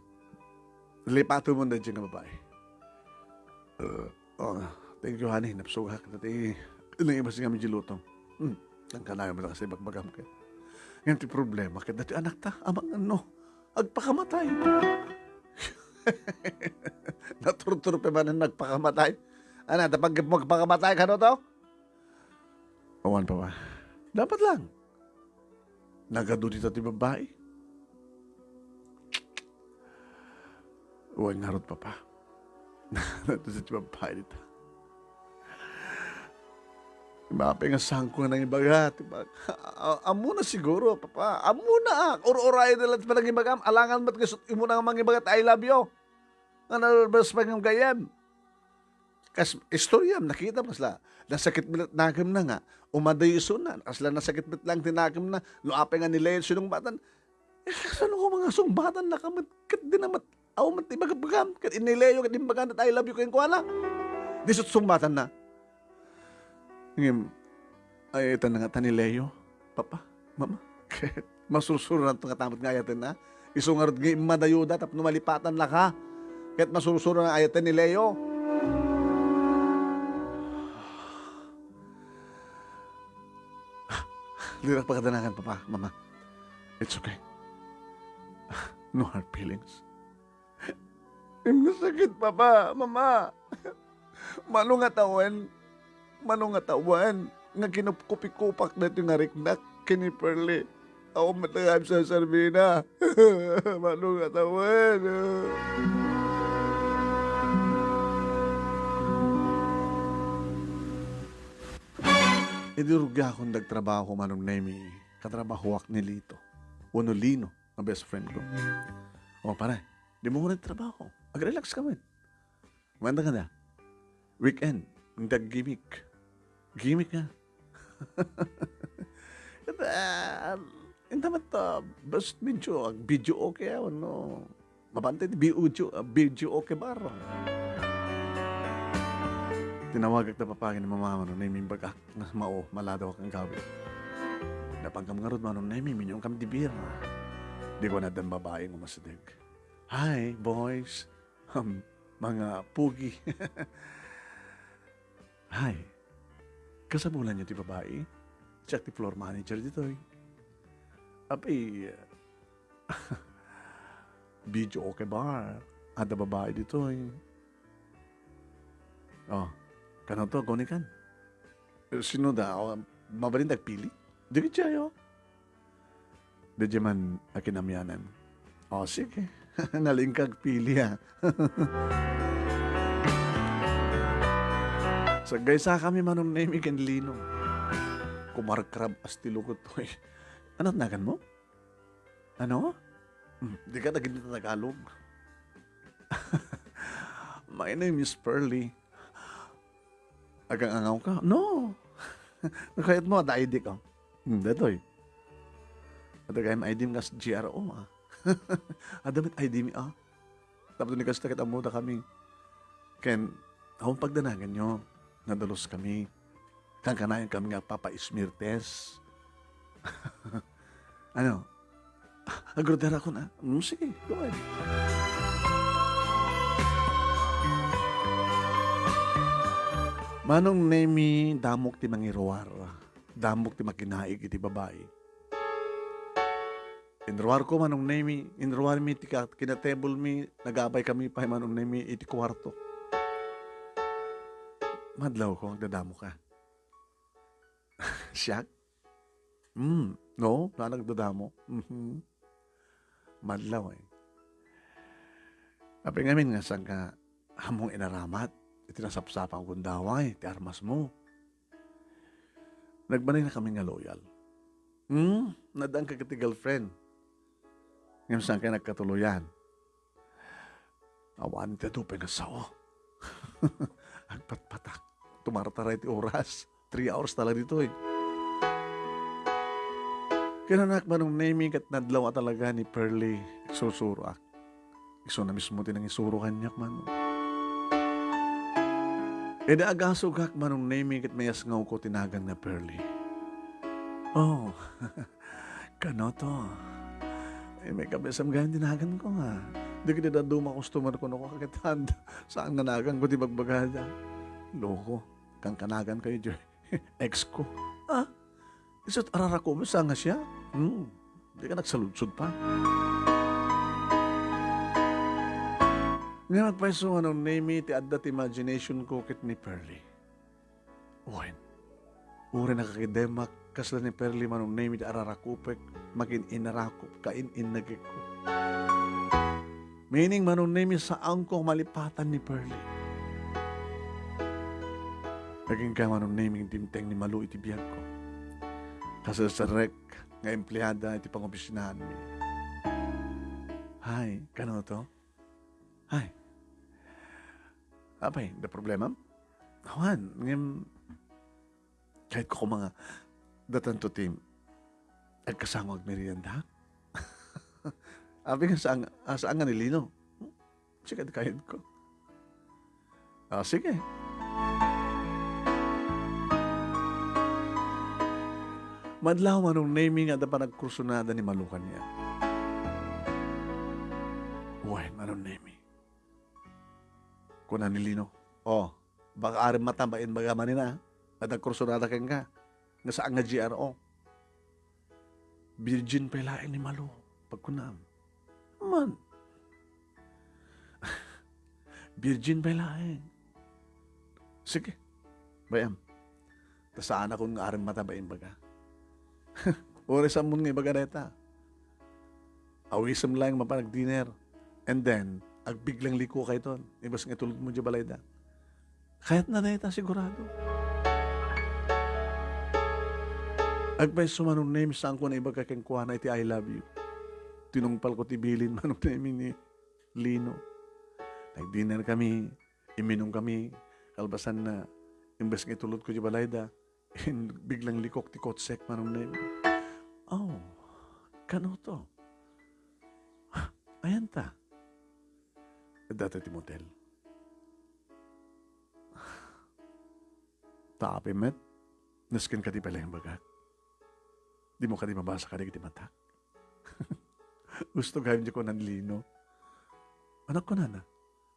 lipatem daydiay nga babai. Uh, oh, thank you, honey. Napsugak na ti naimas nga medyo luto. Hmm, ang kanayon mo na kasi bagbagam ka. Ngayon ti problema, kaya dati anak ta, amang ano, agpakamatay. Naturturpe man ang nagpakamatay. Ana, tapag magpakamatay kano to? Awan pa ba? Dapat lang. Nagadu dita ti babai. Uwan ngarud, Papa. Nagadu ti babai dita. Mapay nga sangko nga nangibaga, ti ba? A-, ammona siguro, Papa. Ammona, ah. Ur-urayen na lang ti panangibagam. Alangan met nga isu-, imo na nga mangibaga ti I love you. Nga nalabas pa nga gayyem. Kas istorya, nakita mo, kasla nasakit met nakemna nga umadayo isuna, kasla nasakit met lang ti nakemna, no apay nga ni Leo sinungbatan, eh, kasano ko nga sungbatan na ka met, ket di na met, aw met ibagabagam, ket ni Leo, ket imbaga na, "I love you," kenkuana. Di sut sungbatan na. Ngem, ay, ita na nga ta ni Leo, Papa, Mama, ket masursuroan to nga tamot nga ayaten na. Isu ngarud nga immadayoda tapno malipatan la ka. Ket masursuroan nga ayaten ni Leo. Dirak pakadanagan, Papa, Mama. It's okay. No hard feelings. Im nasakit, Papa, Mama. Mano nga tawen, mano nga tawen nga kinupkupikupak daytoy nga riknak ken ni Pearly. Awan met nga sarsarbina. Mano nga tawen. Idi rugiakon dagtrabaho, Manong Nemi, katrabahoak ni Lito, wenno Lino, nga best friend ko. O, pare, di mo nagtrabaho. Agrelax ka man. Kumanta ka na. Weekend, hindi gimmick. Gimmick nga. Ket, ah, inta met, ah, basta medyo, ah, video okay, ah, no? Mabantay ti video, ah, video okay bar. Tinawagak da papangan ni Mama, no, na imimbagak nga mao, maladaw ak nga gawi. Napangkam ngarud, Manong Nemi, minyon kami di beer. Di ko na dan babae nga umasideg. Hi, boys. Um, mga pugi. Hi. Kasabulan niyo ti babae? Siak ti floor manager ditoy. Apay, video okay bar. Adda babae ditoy. Oh, kano to, gunikan? Sino da? Oh, mabalin dagpili? Dagiti ayo. Dagiti man a kinamianan. O, sige. Nalingkag pili, ah. Saggaysa kami, Manong Nemi ken Lino. Kumarkrab as ti lukot, oy. Ano nagan mo? Ano? Hmm, di ka naging Tagalog. My name is Pearly. Agang-angaw ka? No. Kayat mo, ada I D ka. Hmm, datoy. Ada kayam I D mi kas G R O, ah. Ada met I D mi, ah. Tapos ni kasta ket ammo da kami. Ken, awan pagdanagan nyo, nadalus kami. Kankanayon kami nga papa-smear test. Ano? Agrudera ko na. Mm, sige, go ahead. Manong Nemi, damok ti mangiruar. Damok ti makinaig iti babai. Inruarko, Manong Nemi, inruarmi ti ka-, kinatebulmi, nagabay kami pay, Manong Nemi, iti kuarto. Madlaw ko, agdadamo ka. Siak? Hmm, no, na nagdadamo. Mhm. Madlaw, eh. Apay ngamin nga saan ka among inaramat iti nasapsapang gundaway ti armas mo? Nagbalinna kami nga loyal. Hmm, nadaan ka iti girlfriend. Ngem saan ka nagkatuloyan? Awan ti adu pay nga sao. Agpatpatak. Tumartaray ti oras. Three hours talaga ditoy. Kinanak Manong Nemi ket nadlaw a talaga ni Pearly. Agsusuroak. Isuna mismo ti nangisuro kaniak, Manong. Idi agasugak, Manong Nemi, ket mayasngawko ti nagan nga Pearly. Oh, kano to? Eh, may kabesam gayon ti naganko, ha. Di kadi dadduma customer ko no kakitan. Saan nga naganko ti bagbagada? Loko, kankanagan kayo, Jer. Ex ko. Ah? Isut ararako mo sa nga siya? Hmm. Di ka nagsaludsod pa. Nga nagpaiso nga nung name ti adda ti imagination ko ket ni Pearly. Wen, uray nakakidemak kasla ni Pearly manong name ti ararakupek, makin-inarakop, kain-innagekko. Meaning manong name saanko malipatan ni Pearly. Naging ka manong name dimteng ni Malu iti biagko. Kaserserrek nga empleada iti pangopisinaanmi. Hay, kano to? Hay. Apay, da problema? Awan, ngem, kahit ko kuma nga, datanto ti, agkasango agmerienda? Abi nga saan, ah, saan nga ni Lino? Hmm? Sika di kayod ko. Ah, sige. Madlaw manong Nemi nga adda panagkursunada ni Malu kaniak. Wen, manong Nemi. Kuna ni Lino, "Oh, baka arem mata bain baga manina, a? Adda kursunada kenka, nga saan nga G R O." "Virgin pay laeng ni Malu," pagkunam. "Man, virgin pay laeng." "Sige, bay-am. Ta saanakon nga arem mata bain baga." Uray saanmon nga ibaga dayta. Awisem laeng mapan agdinner. And then, agbiglang liko kayton. Imbes nga itulod mo di balayda. Kayatna dayta, sigurado. Agpayso manong Nemi, saanko nga ibaga kenkuana iti "I love you." Tinungpalko ti bilin manong Nemi ni Lino. Nagdinner kami, iminum kami, kalpasanna, imbes nga itulod ko di balayda, biglang likok ti kotsek manong Nemi. "Oh, kano to? Ayan ta?" "Data ti motel." "Ta apay met, nasken kadi pay laeng bagak? Dimo kadi mabasa kadagiti matak?" Gusto gayam di kunan Lino. Anak, kunana,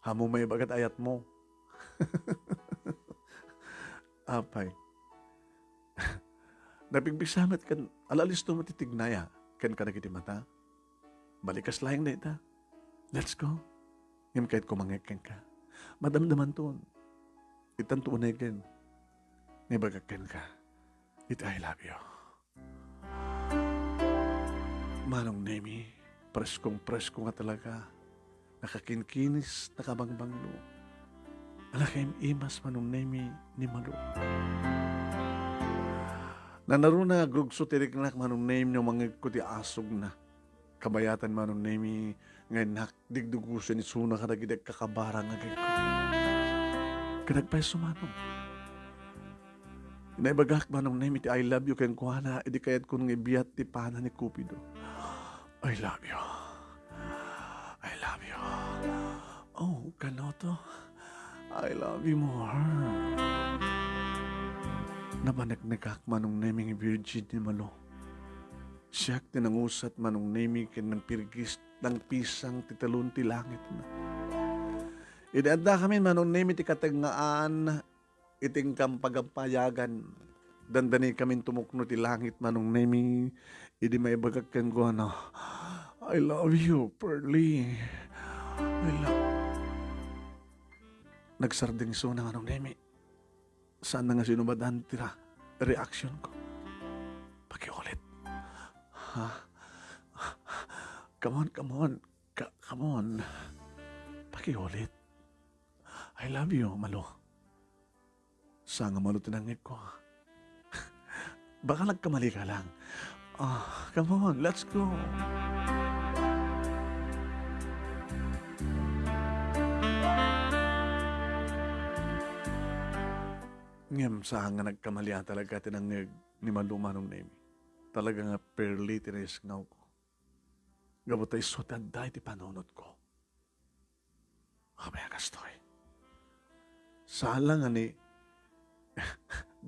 "Haanmo maibaga ti ayatmo." Apay. Napigbigsa met ken ala listo met ti tignaya ken kadagiti mata. Balikas laeng dayta. Let's go. Ngem kayatko mangngeg kenka. Madamdamanton. Itanto unegen nga ibagak kenka iti "I love you." Manong Nemi, preskong-presko nga talaga. Nakakinkinis, nakabangbanglo. Nakaim-imas manong Nemi ni Malu. Nanaruna nga agrugso ti riknak manong Nemi no mangngegko ti asugna. Kabayatan manong Nemi nga innak digdugosen isuna kadagiti agkakabara nga agegko. Ket agpayso manong. Naibagak manong Nemi ti "I love you" kenkuana idi kayatkon nga ibiat ti pana ni Cupido. "I love you. I love you. Oh, kano to? I love you more." Napaneknekak manong Nemi nga virgin ni Malu. Siak ti nangusat manong Nemi ken nangpirgis, nangpisang ti talon ti langitna. Idi addakamin manong Nemi ti katengngaan iti inkampagampayagan, dandanikamin tumukno ti langit manong Nemi idi maibagak kenkuana, "I love you, Pearly. I love." Nagsardeng isuna manong Nemi. Saanna nga sinumadan ti ra-, reaksyon ko. Pakiulit. Ha? Come on, come on. Ka-, come on. Pakiulit. "I love you, Malu." Saan nga Malu ti nangngegko? Baka nagkamali ka lang. Ah, come on, let's go. Ngem saan nga nagkamali a talaga ti nangngeg ni Malu manong Nemi. Talaga nga Pearly ti naisngaw ko. Gapu ta isu ti adda iti panunot ko. Apay a kastoy? Saan la nga ni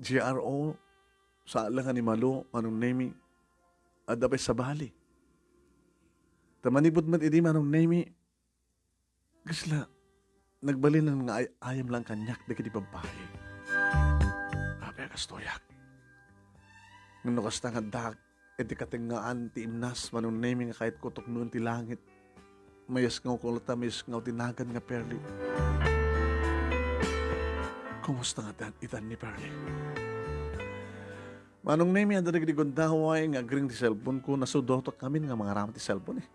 G R O Saan la nga ni Malu, Manong Nemi, adda pay sabali. Ta manipud met idi, Manong Nemi, kasla, nagbalinan nga ay-, ayam lang kaniak dagiti babbai. Apay a kastoyak? Ngem no kasta nga addaak iti katengngaan ti imnas, Manong Nemi, nga kayatko tuknoen ti langit, mayasngawko latta, mayasngaw ti nagan nga Perli. Kumusta nga itan, itan ni Perli? Manong Nemi, adda dagiti gundaway nga agring ti cellphone ko, nasudotak ngamin nga mangaramid ti cellphone, eh.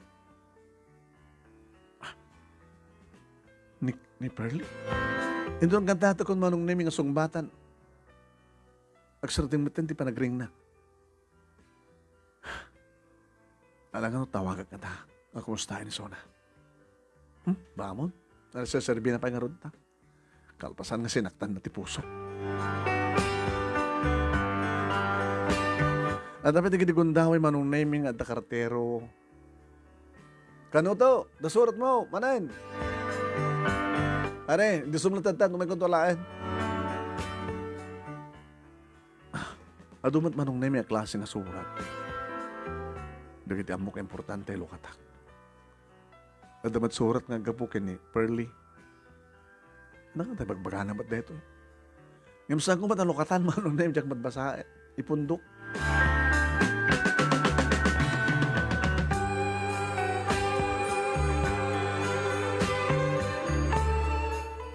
Ah, ni, ni Perli? Inton kantata kon Manong Nemi nga sungbatan, agsardeng metten ti panagringna. Alangan no tawagak ngata nga kumustaen isuna. Hmm? Bamon? Nagseserbi na pay ngarud ta. Kalpasan nga sinaktan na ti puso. Adda pay dagiti gundaway, Manong Nemi, nga adda kartero. Kanuto, da surat mo, manen. Are, di sumlatadtan, umay kunto alaen. Adu met, Manong Nemi, a klase nga surat. Dagiti ammok a importante, lukatak. Adda met surat nga aggapu ken ni Pearly. Nagkanta bagbagana met daytoy. Ngem saanko met a lukatan, Manong Nemi, diak met basaen. Ipundok.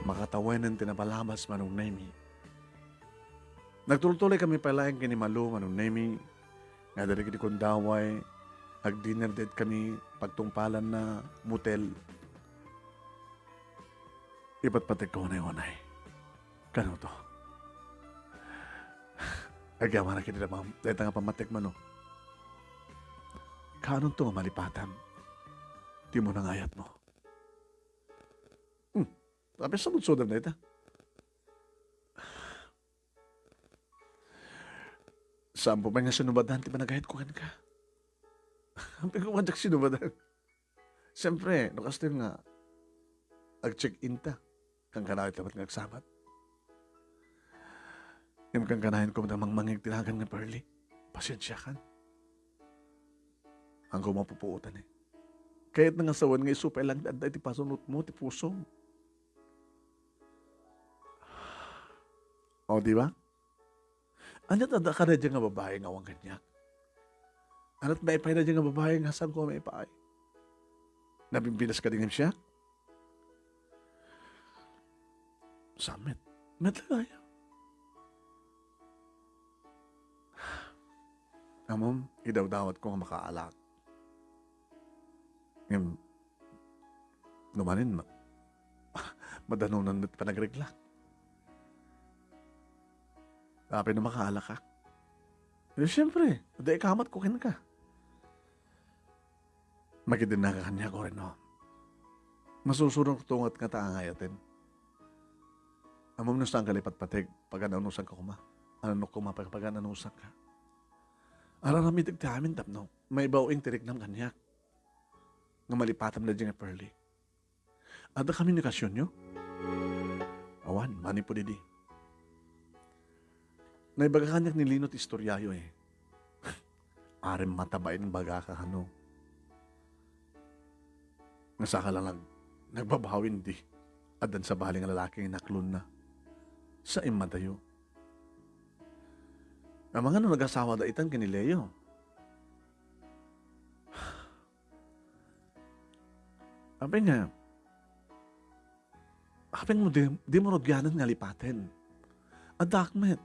Makatawenen ti napalabas, Manong Nemi. Nagtultuloy kami pay laeng ken ni Malu, Manong Nemi, nga dagiti kundaway, agdinner date kami pagtungpalanna motel. Ipatpategko unay-unay. Kanuto? Agyamanak iti damam, dayta nga pammategmo, no? Kaanonto nga malipatam ti umuna nga ayatmo? Hmm. Apay a sumudsodam dayta? Saanko pay nga sinubadan ti panagayatko kenka. Apay koma diak sinubadan? Siempre, no kastoy nga ag-check-in ta, kankanayon labat nga agsabet. Ngem kankanayon koma ta mangmangngeg ti nagan nga Pearly. Pasiensiakan. Saanko mapupuotan, eh. Kayatna nga sawen nga isu pay lang ti adda iti pasunotmo, ti pusom. O, di ba? Ania ti adda kadaydiay nga babai nga awan kaniak? Ania ti maipaay daydiay nga babai nga saanko a maipaay? Nabimbinas kadi ngem siak? Saan met. Met la gayam. Ammom, idawdawatko nga makaalak. Ngem, no manen, ma-, madanonan met panagreglak. Apay no makaalakak? Eh, siempre, adda ikamatko kenka. Makidinnaka kaniak, Oreno. Masusurongto ngata nga ayaten. Ammom no saanka la ipatpateg, pagan-anusanka koma. Ananok koma, pag-, pagan-anusanka. Ar-aramidek ti amin tapno maibaw-ing ti riknam kaniak nga malipatam daydiay nga Pearly. Adda komunikasionyo? Awan, manipud idi. Naibaga kaniak ni Lino ti istoriayo, eh. Arem matabain baga ka kano. Nga saka lang nag-, nagbabawin di. Addan sabali nga lalaki nga inaklonna. Sa immadayo. Amangan no nagasawa da itan ken ni Leo. Apay nga, apay nga di, dimo rugianan nga lipaten? Addak met.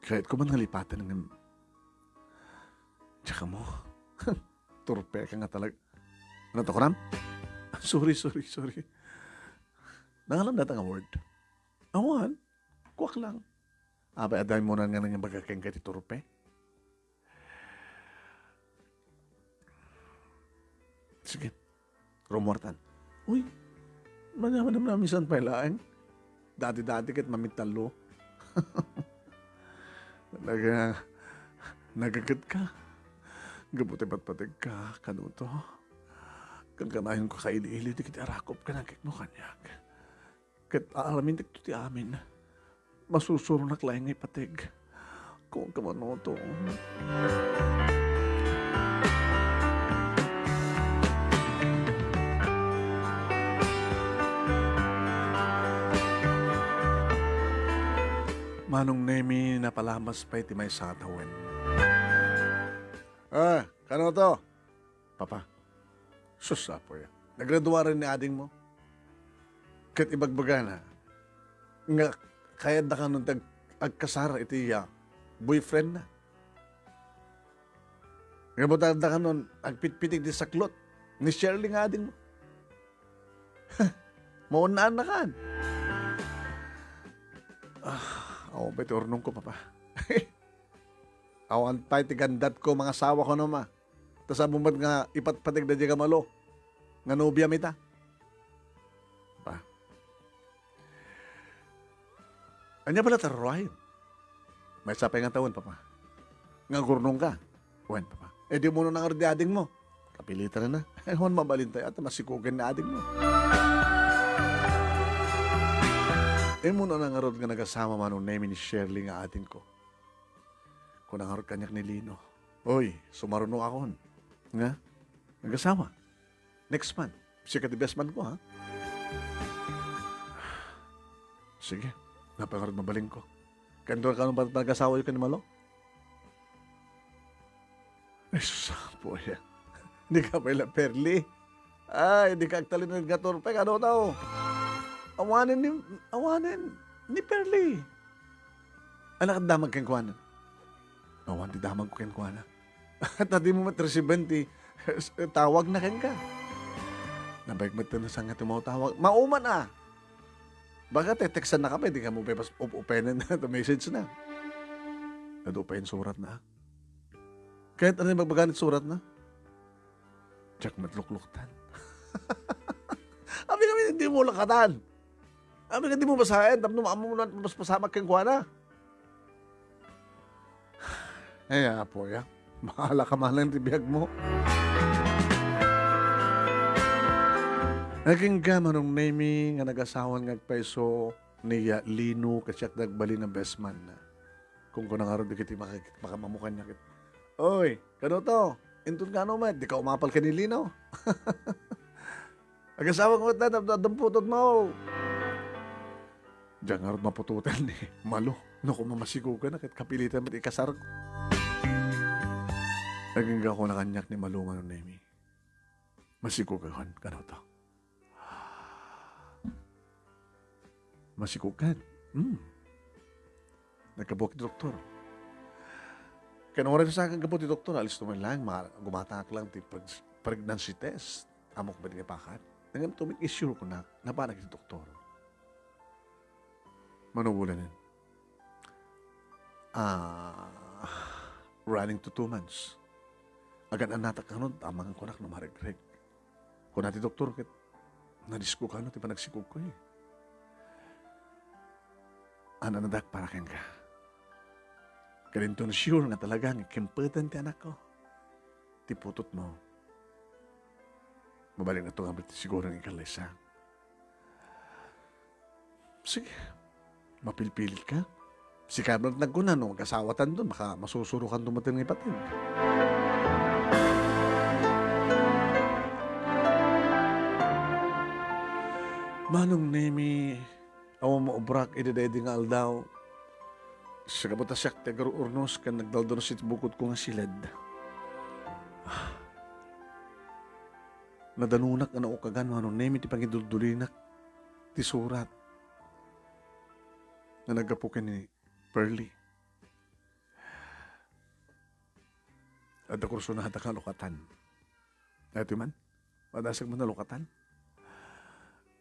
Kayatko man nga lipaten ngem, tsaka mo. Turpeka nga talag-, ano to, kuram? Sorry, sorry, sorry. Nangalan data nga word? Awan. Kuak lang. Apay, adda mo na nga nang ibaga kenka ti turpe? Sige. Rumuartan. Uy, manamanam namin saan pay laeng. Dati-dati ket mamittallo. Naga-, nagaget ka. Gapu ti patpategka, kanuto. Kankanayon ko kaili-ili, dagiti arakop ken agkekmo kaniak. Ket aalamintek ti amin. Masusuronak laeng nga ipateg. Kuanka, Manoto. Manong Nemi, napalamas pay ti maysa a tawen. Ah, kano to? Papa, sus, apoy, nagraduaren ni adingmo. Ket ibagbagana nga kayatda kanon ti ag-, agkasar iti, ah, boyfriend na. Nga butarda kanon agpitpitik ti saklot ni Shirley nga adingmo. Maunaan na kan. Ah, awan pay ti urnongko, Papa. Awan pay ti gandatko, mangasawa kuno, Ma. Ta saan met nga ipatpategda diay nga Malo nga nobiam ita. Pa. Ania bala ti aruayo? Maysa pay nga tawen, Papa. Nga agurnongka? Wen, Papa. E, di umuna ngarud ti adingmo. Kapilitan na. Awan mabalin tayo, ta masikugen ni adingmo. Imuna ngarud nga nagasawa, Manong Nemi, ni Shirley nga adingko. Kuna ngarud kaniak ni Lino, "Oy, sumarunokon nga nagasawa. Next month, sika ti best man ko, ha?" Sige, napay ngarud mabalinko. Kano, kano ba nagasawayo ken ni Malo? Ay, sus, apo, ya. Dika pay la, Perli. Ay, dika agtalinaed nga turpek, ano taw? Awanen ni, awanen ni Perli. Anak, damag kenkuana. Awan ti damagko kenkuana. Ta dimo met resiben ti tawagna kenka. Nabayag met ti nasanga ti mautawag. Mauman a. Baka te-textan na ka pa, di ka mo pa pas-, op-, openen na, message na. Nadu pa yung surat na. Kahit ano yung magbaganit surat na. Diak met lukluktan. Abi kami, hindi mo lakatan. Abi ka, di mo basaen, tapno maamo mo na mas pasamak kenkuana. Ay, apo, ya. Bahala ka man lang ti biag mo. Agingga, Manong Nemi, nga nagasawan nga agpayso ni, ah, Lino, kasi ak nagbalin nga best man na. Kung kuna ngarud, di kiti makakit-, makamamukan niya kit. Oy, kano to? Inton kano met, di ka umapal ka ni Lino? Agasawa ko met, tapno adda putotmo. Diak ngarud maputotan ni Malo. No, kung mamasikugan na, ket kapilitan met ikasar ko. Agingga, kuna kaniak ni Malo, Manong Nemi. Masikugan, kano to? Masikugan. Hmm. Nagkabuak ti doktor. Ken oras sa akin gapu ti doktor, alisto man lang, ma-, gumatangak lang ti preg-, pregnancy test. Amok ba di nga pakat? Nangam to make sure ko na, napanak ti doktor. Manubulan yan. Ah, running to two months. Agan-anatak kanon, amangan kunak no maregreg. Kuna ti doktor, ket nadisko kano ti panagsikog ko, eh. An-anadak para kenka. Ket inton sure nga talaga nga kimputan ti anakko, ti putotmo. Mabalin nga tunga ti siguro nga ikallaysa. Sige. Mapilpilit ka? Sika met nagkuna no, agasawatanto, baka masusurokanto met nga ipateg. Manong Nemi, awan maubrak idi daydi nga aldaw. Sakabutasiak ti agar-urnos ken nagdaldurus iti bukodko nga siled. Nadanonak nga naukagan, Manong Nemi, ti pangiduldulinak ti surat nga naggapu ken ni Pearly. Adda kursunada nga lukatan. Daytoy man, madasag man a lukatan.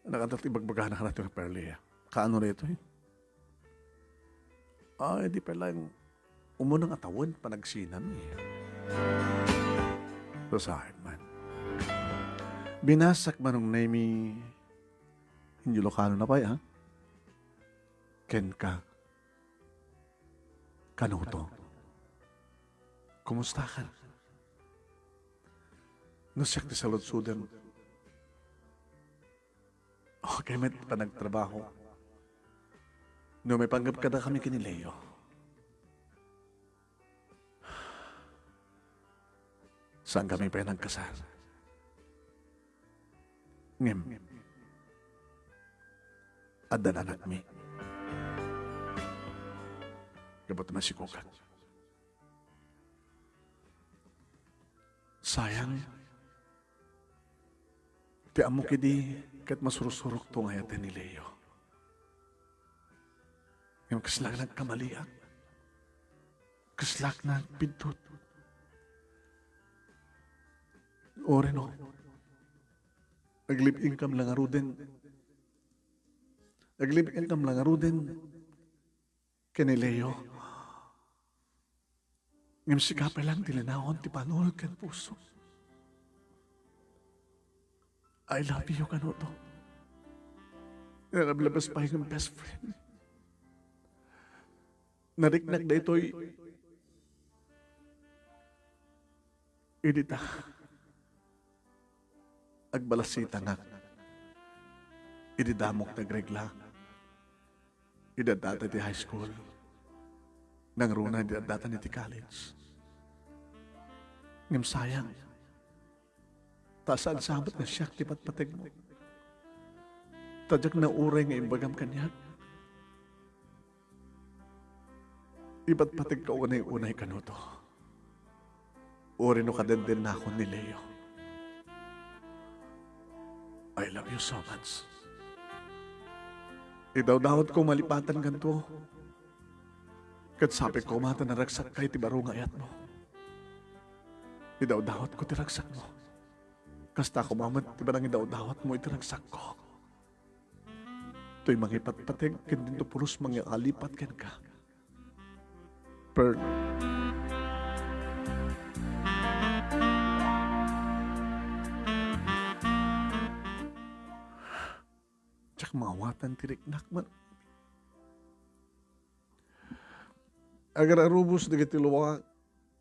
Nakadal ti ibagbagana kanito ni Pearly, ah. Kaano daytoy? Ay, di pay laeng umuna nga tawen panagsinami. Sasakit man. Binasak, Manong Nemi, inyo Ilocano na pay, ha? Kenka. Kanuto. Kumusta ka? No siak ti saludsodem. Okay met panagtrabaho. No maipanggep kadakami ken ni Leo, saankami pay nagkasar. Ngem, adda anakmi. Gapu ta masikogak. Sayang, ti ammok idi ket masursurokto nga ayaten ni Leo. Ngem kaslak nagkamaliak. Kaslak nagpidtot. Uray no, aglib-ingkam la ngaruden. Aglib-ingkam la ngaruden ken ni Leo. Ngem sika pay lang ti linaon ti panunot ken puso. I love you, kanuto. Nalablabas pay nga best friend. Nariknak daytoy idi ta agbalasitangak idi damok ti agregla. Idi addata iti high school. Nangruna idi addatan iti college. Ngem sayang, ta saan sa met nga siak ti patpategmo. Ta diak nauray nga imbagam kaniak. Ipatpategka unay-unay, kanuto. Uray no kadendennakon ni Leo. I love you so much. Idawdawatko malipatan kanto. Ket sapay koma ta naragsakka iti baro nga ayatmo. Idawdawatko ti ragsakmo. Kasta koma met ti panangidawdawatmo iti ragsakko. Toy mangipatpateg ken dinto pulos mangikalipat kenka. Pearl. Diak maawatan ti riknak man. Agararubos dagiti luak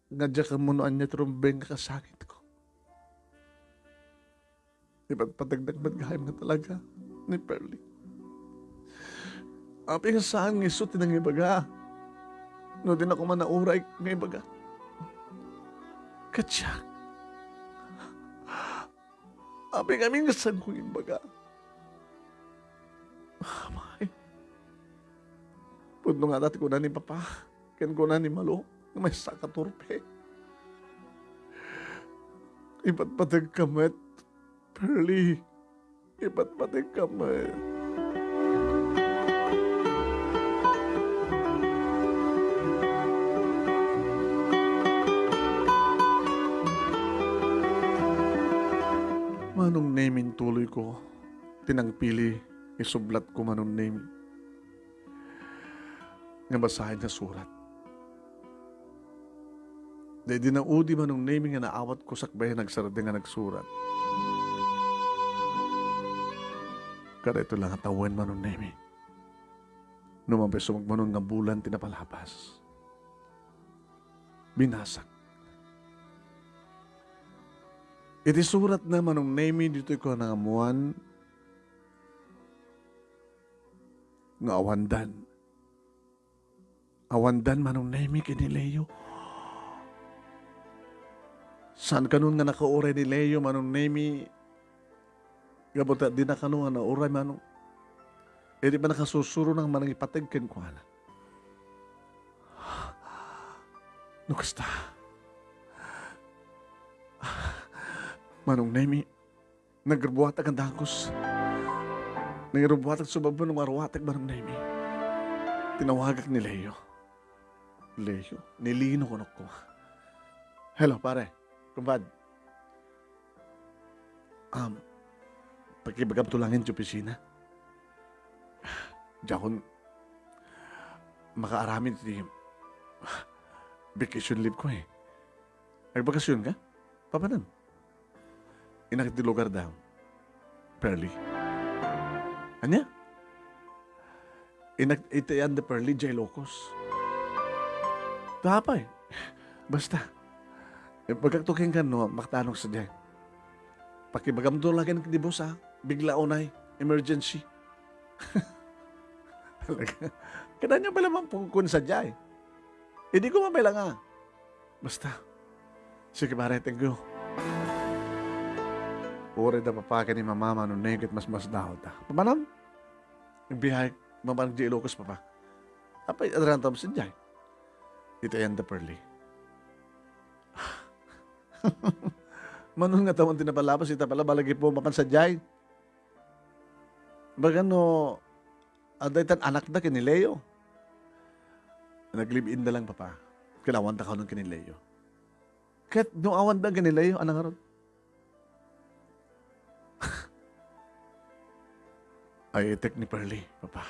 nga diak ammo no ania ti rumbeng nga kasangitko. Ipatpategnak met gayam nga talaga ni Pearly. Apay nga saan nga isu ti nangibaga? No dina koma nauray nga ibaga. Ket siak, apay ngamin nga saanko nga ibaga? Amay. Pudno ngata ti kuna ni Papa ken kuna ni Malo nga maysa a katurpe. Ipatpategka met, Pearly. Ipatpategka met. Manong Nemy, intuloyko ti nangpili, isublatko, Manong Nemy, nga basaen nga surat. Daydi naudi, Manong Nemy, nga naawatko sakbay a nagsardeng a nagsurat. Kadaytoy la nga tawen, Manong Nemy. No mapay sumagmamano nga bulan ti napalabas, binasak. Iti suratna, Manong Nemy, ditoy ko nangammuan nga awandan. Awandan, Manong Nemy, ken ni Leo. Saan kanon nga nakauray ni Leo, Manong Nemy, gapu ta dina kano nga nauray, Manong. Idi pannakasursurona nga mangipateg kenkuana. No kasta, Manong Nemy, nagrubuatak nga dagus. Nagrubuatak, subabon nga aruatak, Manong Nemy. Tinawagak ni Leo. Leo? Ni Lino kunok ko. Hello, pare. Kumpad. Um, pakibagam to langin ti opisina. Diakon makaaramid ti vacation leave ko eh. Nagbakasyon ka? Papanan? Innak iti lugar da, Pearly. Ania? Innak iti yan da Pearly, Jay Locos. Tapay. Basta. Ibagak to kenka no, maktanong sa Jay. Pakibagam to lagen di boss, ah. Bigla unay. Emergency. Talaga. Kadaanyo pay la man pagkukuan sadiay. Idi ko mabela nga. Basta. Sige, pare, thank you. Uray da papa ken ni mama, Manong Nemi, ket masmasdaawda. Papanam? Agbiag, mapanag di Ilocos, papa. Apay, adran tam sadiay. Iti ayan da Pearly. Manong nga taman ti napalapas, ita pala, balagi po, mapan sadiay. Baga no, adda itan anakda ken ni Leo. Nag-live-in da lang, papa. Ket awan da kanon ken ni Leo. Ket no awan da ken ni Leo, ano ngarud? Ay, itek ni Pearly, papa.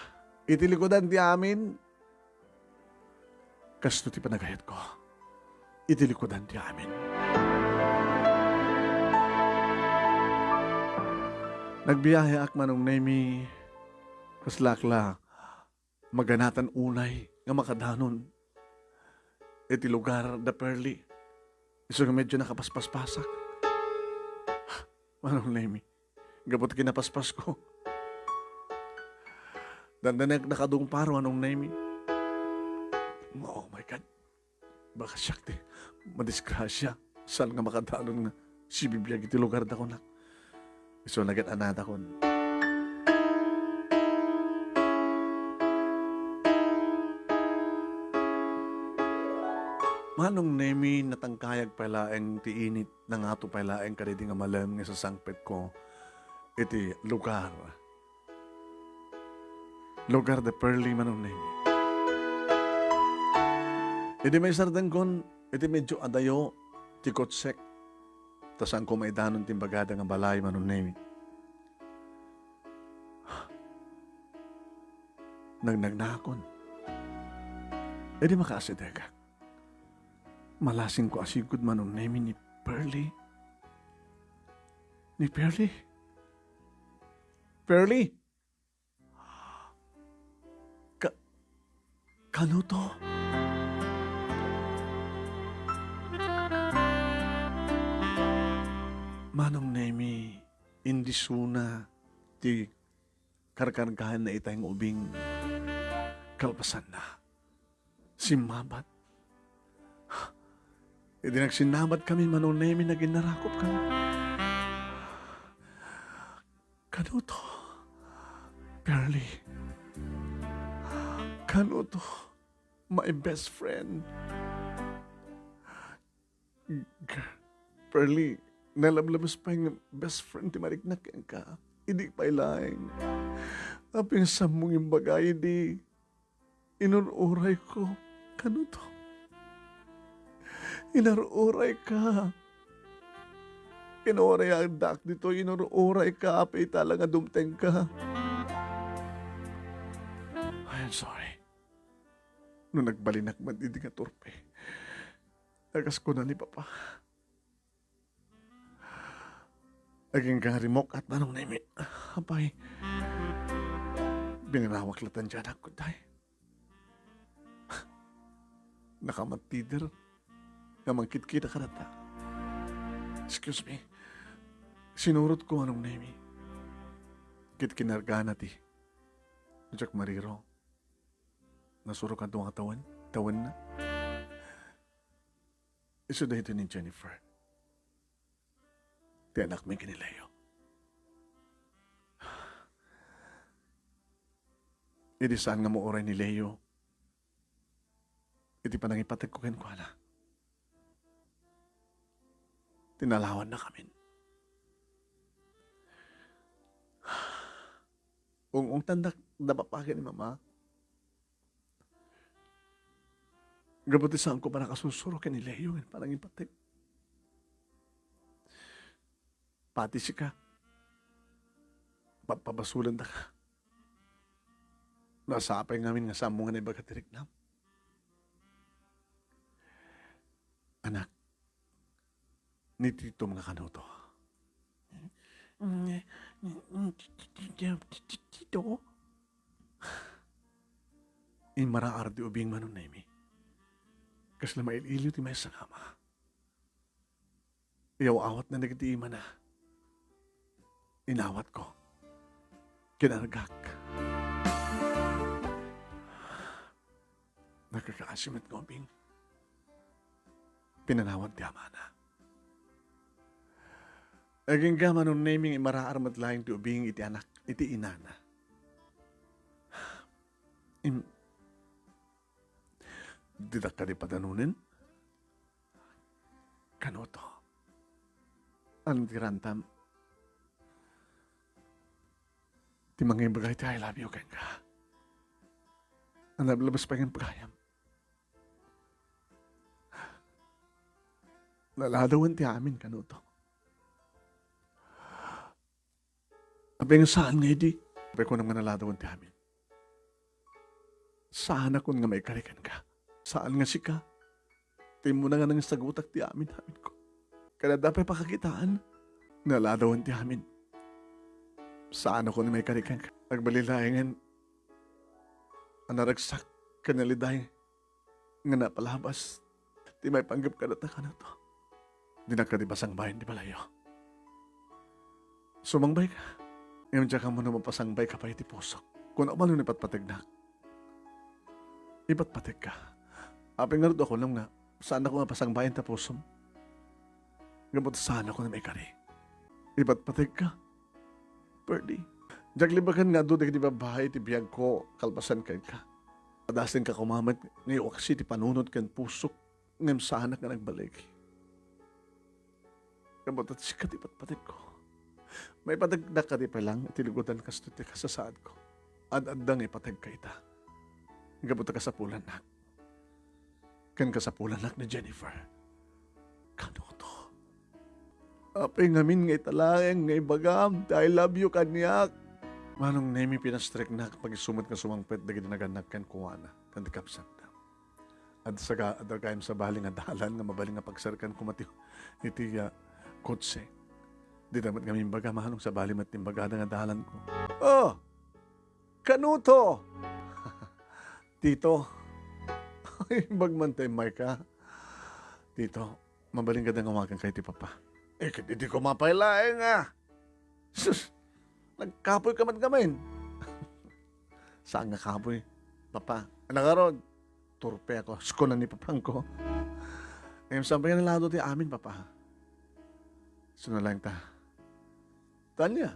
Iti likudan ti amin, kasto ti panagayatko. Iti likudan ti amin. Nagbiaheak, Manong Nemi, kasla ak la maganatan unay nga makadanon iti lugar da Pearly. Isu nga medyo nakapaspaspasak. Manong Nemi, gapu ti kinapaspasko. Dandanek nakadungparo, Manong Nemi. Oh my God. Baka siak ti madisgrasya. Saan nga makadanon nga sibibiag iti lugar da kunak. Isu nagan anadakon. Manong Nemi, natangkayag pay laeng ti init, nangato pay laeng kadidi nga malem nga sasangpetko iti lugar. Lugar da Pearly, Manong Nemi. Idi maisardengkon iti medyo adayo ti kotsek, ta saanko maidanon ti imbagada nga balay, Manong Nemi. Nagnagnakon. Idi makaasidegak. Malasingko a sigud, Manong Nemi, ni Pearly. Ni Pearly. Pearly! Ka-, kano to? Manong Nemi, indisuna ti karkargaanna itay nga ubing. Kalpasanna, simmabat. Idi nagsinnabat kami, Manong Nemi, naginnarakop kami. Kano to? Pearly. Kano to? My best friend. G-, Pearly, nalablabes pay nga best friend ti mariknak kenka. Idi pay laeng. Apay nga saanmo nga imbaga idi inur-urayko. Kano to? Inur-urayka. Inur-uraydak ditoy, inur-urayka, apay ita la nga dumtengka. I am sorry. No nagbalinak man idi nga turpe. Akas kuna ni Papa. Agingga nga rimok-at, Manong Nemi. Apay, binarawak latta diay anak, kuntay. Nakamattider nga mangkitkita kadata. Excuse me. Sinurotko, Manong Nemi. Ket kinargana ti, diak mariro. Nasurok a dua nga tawen, tawenna. Isu daytoy ni Jennifer. Ti anakmi ken ni Leo. Idi saan nga mauray ni Leo iti panangipategko kenkuana, tinalawanna kamin. Ung-ungtandak da Papa ken ni Mama. Gapu ti saanko pay a nakasursuro ken ni Leo nga panangipateg. Pati sika, papabasolendaka. Nasapay ngamin nga saanmo nga naibaga ti riknam. Anak, ni Tito nga kano to? Mm, mm, mm, ti-, ti-, ti-, ti-, ti-, Tito? Inmaraar ti ubing, Manong Nemi. Kasla mail-iliw ti maysa nga ama. Iyaw-awatna dagiti imana. Inawatko. Kinargak. Kakaasi met nga ubing, pinanawan ti amana. Agingga, Manong Nemy, nga imaraar met laeng ti ubing iti anak, iti inana. Im-, ditak kadi padanonen? Kanuto. Ania ti rantam? Ti mangibaga iti "I love you" kenka. Ania, naglabas pay nga imbagayam. Naladawen ti amin, Kanuto. Apay nga saan nga idi? Apay kunam nga naladawen ti amin. Saanakon nga maikari kenka. Saan nga sika ti immuna nga nangsagutak ti amin-aminko. Ket adda pay pakakitaan, naladawen ti amin. Saanakon nga maikari kenka. Agbalin laengen a naragsak ken naliday nga napalabas ti maipanggep kadata, Kanuto. Dinak kadi pasangbayen ti balayyo. Sumangbayka. Ngem diak ammo no mapasangbayka pay iti pusok. Kunam no ipatpategnak. Ipatpategka. Apay ngarud a kunam nga saanakon nga pasangbayen ta pusom? Gapu ta saanakon nga maikari. Ipatpategka. Pearly, diak libaken nga adu dagiti babbai iti biagko kalpasan kenka. Adasenka koma met nga iwaksi ti panunot ken pusok, ngem saanak nga nagbalik. Gapu ta sika ti patpategko. Maipategdak kadi pay laeng iti lugodan kastoy ti kasasaadko. Ad-adda nga ipateg ka ita. Gapu ta kasapulannak. Ken kasapulannak ni Jennifer. Kanuto. Apay ngamin nga ita laeng nga ibagam ti "I love you" kaniak? Manong Nemy, pinastriknak, pagisumot nga sumangpet dagiti nagannak kenkuana, ken ti kabsatna. Adda saga-, adda gayam sabali nga dalan nga mabalin nga pagsarkan koma ti, iti, ah, kotse. Dita met ngamin imbaga, Manong, sabali met ti imbagada nga dalanko. Oh! Kanuto! Tito. Imbag man ta immayka. Tito, mabalin kadi nga awaganka iti Papa? Eh, ket idi koma pay laeng a. Sus! Nagkapoyka met ngamin. Saan nga kapoy, Papa? Ania ngarud? Turpe ako, kunan ni Papangko. Ngem saan pay nga nalado ti amin, Papa? Suna laeng ta. Tanya.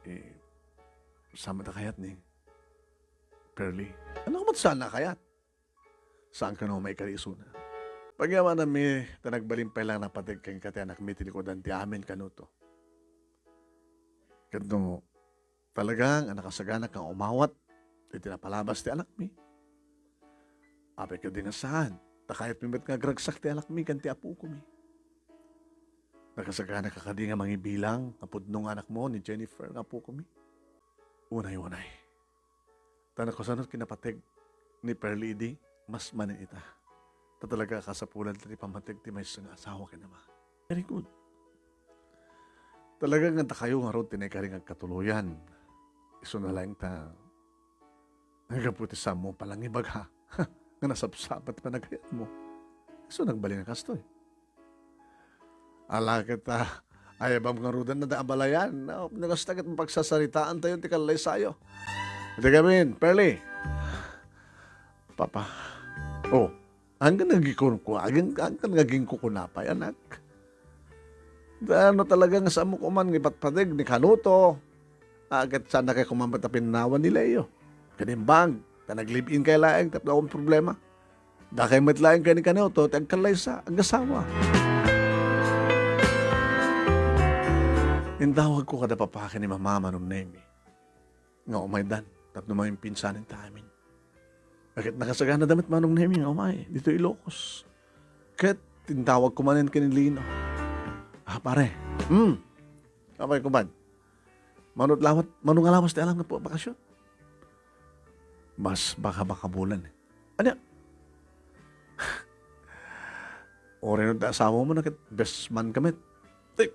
Eh, saan met a kayat ni Pearly? Ania met saan a kayat? Saan kano maikari isuna? Pagyamananmi, ta nagbalin pay laeng a napateg kenka ti anakmi ti likudan ti amin, Kanuto. Ket no talaga nga nakasaganak nga umawat iti napalabas ti anakmi, apay kadi nga saan, ta kayatmi met nga agragsak ti anakmi ken ti apokomi. Nakasaganak kadi nga mangibilang nga pudno nga anakmo ni Jennifer nga apokomi? Unay, unay. Ta no kasano ti kinapateg ni Pearly idi, mas manen ita. Ta talaga a kasapulan ti pammateg ti maysa nga asawa ken ama. Very good. Talaga nga dakayo ngarud ti naikari nga agkatuloyan. Isuna laeng ta, gapu ti saanmo panangibaga nga nasapsapat panagayatmo. Isu nagbalin a kastoy. Ala ket, ah, ayabam ngaruden a da abalayan. No, no kasta ket mapagsasaritaantayo ti kallaysayo. Iti gamin, Pearly. Papa. Oh, anggan nga agingko-, anggan, anggan nga agingkukuna pay, anak. Da, no talaga nga saanmo koma nga ipatpateg ni Kanuto, ah, ket saanna koma met a pinanawan ni Leo. Ken imbag, ta nag-live-in kay laeng tapno awan problema. Dakay met laeng ken ni Kanuto ti agkallaysa, agasawa. Intawagko kada papa ken ni mama, Manong Nemy, nga umaydan tapno maimpinsanen ta amin. Ket nakasaganada met, Manong Nemy, nga umay ditoy Ilocos. Ket intawagko manen ken ni Lino. Ah, pare. Hmm. Apay, kumpad? Mano lawat, mano nga lawas ti alam nga bakasyon? Mas baka-baka bulan, eh. Ania? Uray no ti asawam no ket best man ka met. Eh,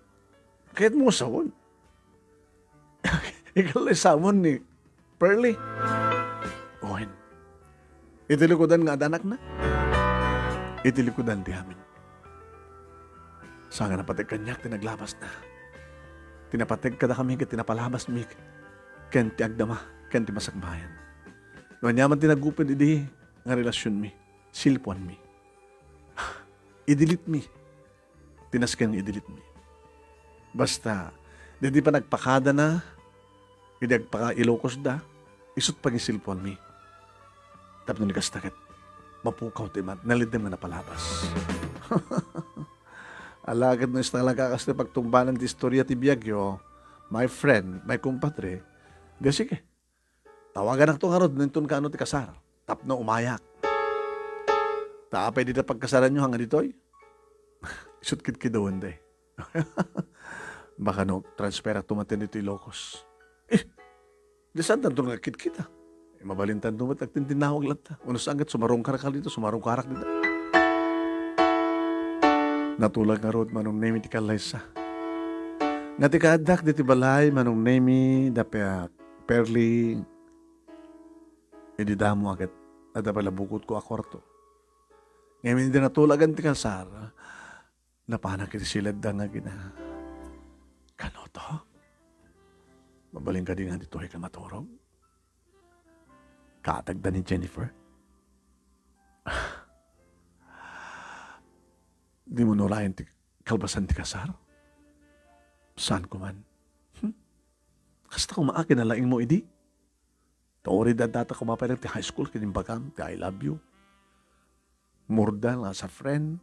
kayatmo nga sawen? Ikalla sawen ni Pearly. Wen. Iti likudan nga adda anakna. Iti likudan ti amin. Saan nga napateg kaniak ti naglabasna. Ti napateg kadakami ket ti napalabasmi ken ti agdama ken ti masakbayan. No ania man ti nagupod idi nga relasionmi, silpuanmi. I-delete mi. Ti nasken nga i-delete mi. Basta, daydi panagpakadana, idi agpaka-Ilocosda, isut' pangisilpuanmi. Tapno ni kasta ket, mapukaw ti ma-, naliddem nga napalabas. Ala ket no isu talaga kastoy pagtungbanan ti istoria ti biagyo, my friend, my kumpadre, di sige. Tawaganakto ngarud no inton kaano ti kasar. Tapno umayak. Ta apay dita pagkasaranyo nga ditoy? Isut' kidkidawen day. Baka no, transferakto manen ditoy Ilocos. Eh, di saan tanto nga kitkita? Eh, mabalintanto met agtintinnawag latta. Uno saan ket sumarungkarka dito, sumarungkarak dita. Natulak ngarud Manong Nemi ti kallaysa. Nga ti kaaddak diti balay, Manong Nemi, da Pe-, Perli, idi damo a ket adda pay la bukotko a kuarto. Ngem idi natulagan ti kasar, napanak iti siledda nga agina, "Kanoto? Mabalin kadi nga ditoy ka maturog? Kaatagda ni Jennifer?" Dimo nurayen ti kalbasan ti kasar? Saan ko man. Hmm? Kasta koma a kinalaingmo idi? Ta uray data koma pay ti high school ket imbagam ti "I love you." More than as a friend.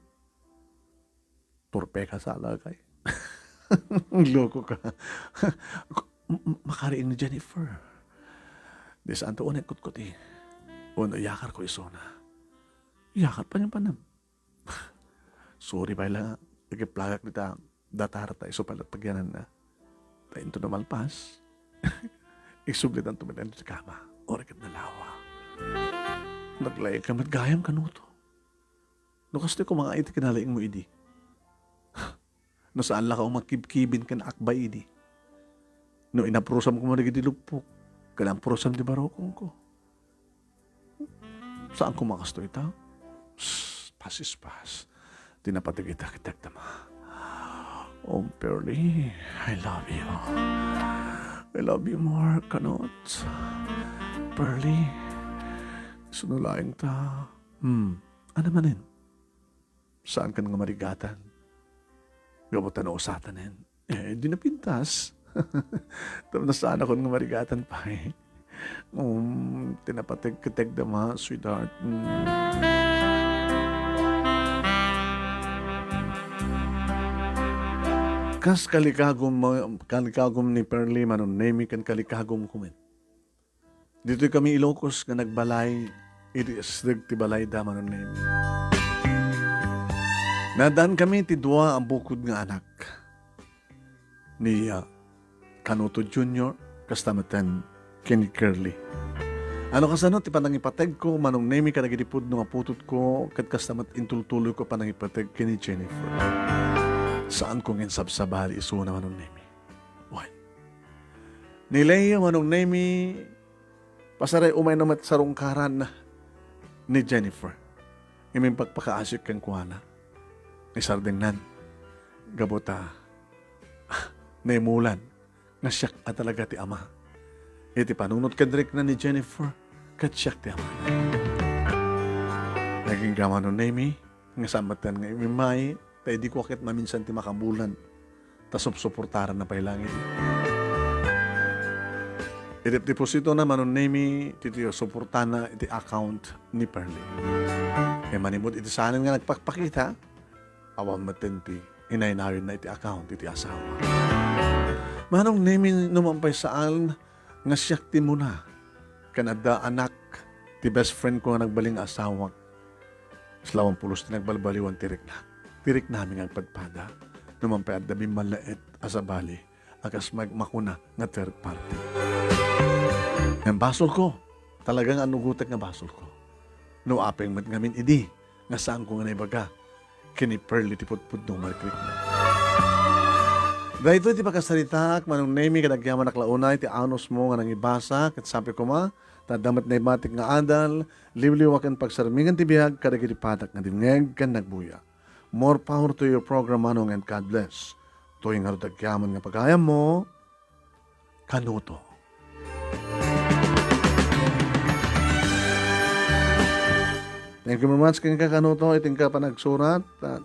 Turpe ka sa alagay. Loko ka. M-, m-, makariing ni Jennifer. Di saan to unay kutkuti. Uno, yakar ko isuna. Yakar pa niya panam. Sorry pay la, nagiplagak dita datar ta isu pay la pagyananna. Ta inton no malpas, igsubli tanto met ditoy kama, uray ket nalawa. Naglaing ka met gayam kanoto. No kastoy koma nga iti kinalaingmo idi. No saan la ka umakibkibin ken akbay idi. No inaprusam koma dagiti luppok, ken aprusam ti barukongko. Saan koma kastoy ta? Sss, pasispas. Ti napateg ita ket dagdama. Oh, Pearly, I love you. I love you more, kanot. Pearly, isu no laeng ta. Hmm, ania manen? Saankan nga marigatan? Gapu ta no usatanen, eh, di napintas. Tapno saanakon nga marigatan pay. Um, ti napateg ket dagdama, sweetheart. Mm. Kas kalikagum, kalikagum ni Pearly, Manong Nemi, ken kalikagumko met. Ditoy kami Ilocos nga nagbalay iti isdeg ti balayda, Manong Nemi. Naaddankami ti dua a bukod nga anak. Ni, ah, Kanuto Junior, kasta met ken ni Curly. Ano kasano ti panangipategko, Manong Nemi, kadagiti pudno nga putotko, ket kasta met intultuloyko panangipateg ken ni Jennifer. Saanko nga insabsabali isuna, Manong Nemi. Wen. Ni Leo, Manong Nemi, pasaray umay no met sarungkaran ni Jennifer. Ngem impakpakaasik kenkuana. Isardengnan. Gapu ta, naimulan nga siak a talaga ti ama. Iti panunot ken rikna ni Jennifer, ket siak ti ama. Nagingga, Manong Nemi, nga saan met nga immay, ta idi ko ket maminsan ti makabulan, ta supsuportaranna pay langit. Iti depositona, Manong Nemi, ti, ti suportana iti account ni Pearly. Ket manipud iti saanen nga nagpakpakita, awan met ti inaynayenna iti account iti asawa. Manong Nemi, no man pay saan nga siak ti muna, ken adda anak ti best friend ko nga nagbalin nga asawak. Isu la awan pulos ti nagbalbaliwan ti rikna. Ti riknami nga agpadpada. No man pay adda bimmallaet a sabali a kas mag-, makuna nga third party. Ngem basolko, talaga nga anugotek nga basolko. No apay met ngamin idi nga saanko nga naibaga ken ni Pearly ti pudpudno nga marikna. Daytoy ti pakasaritaak, Manong Nemi, ket agyamanak la unay ti anusmo nga nangibasa, ket sapay koma, ta adda met naimatik nga adal, liwliwa ken pagsarmingan ti biag kadagiti padak nga dimngeg ken nagbuya. More power to your program, Manong, and God bless. Toy ngarud agyaman nga pagayammo, Kanuto. Thank you very much, kenka, Kanuto, iti inka panagsurat. Ah,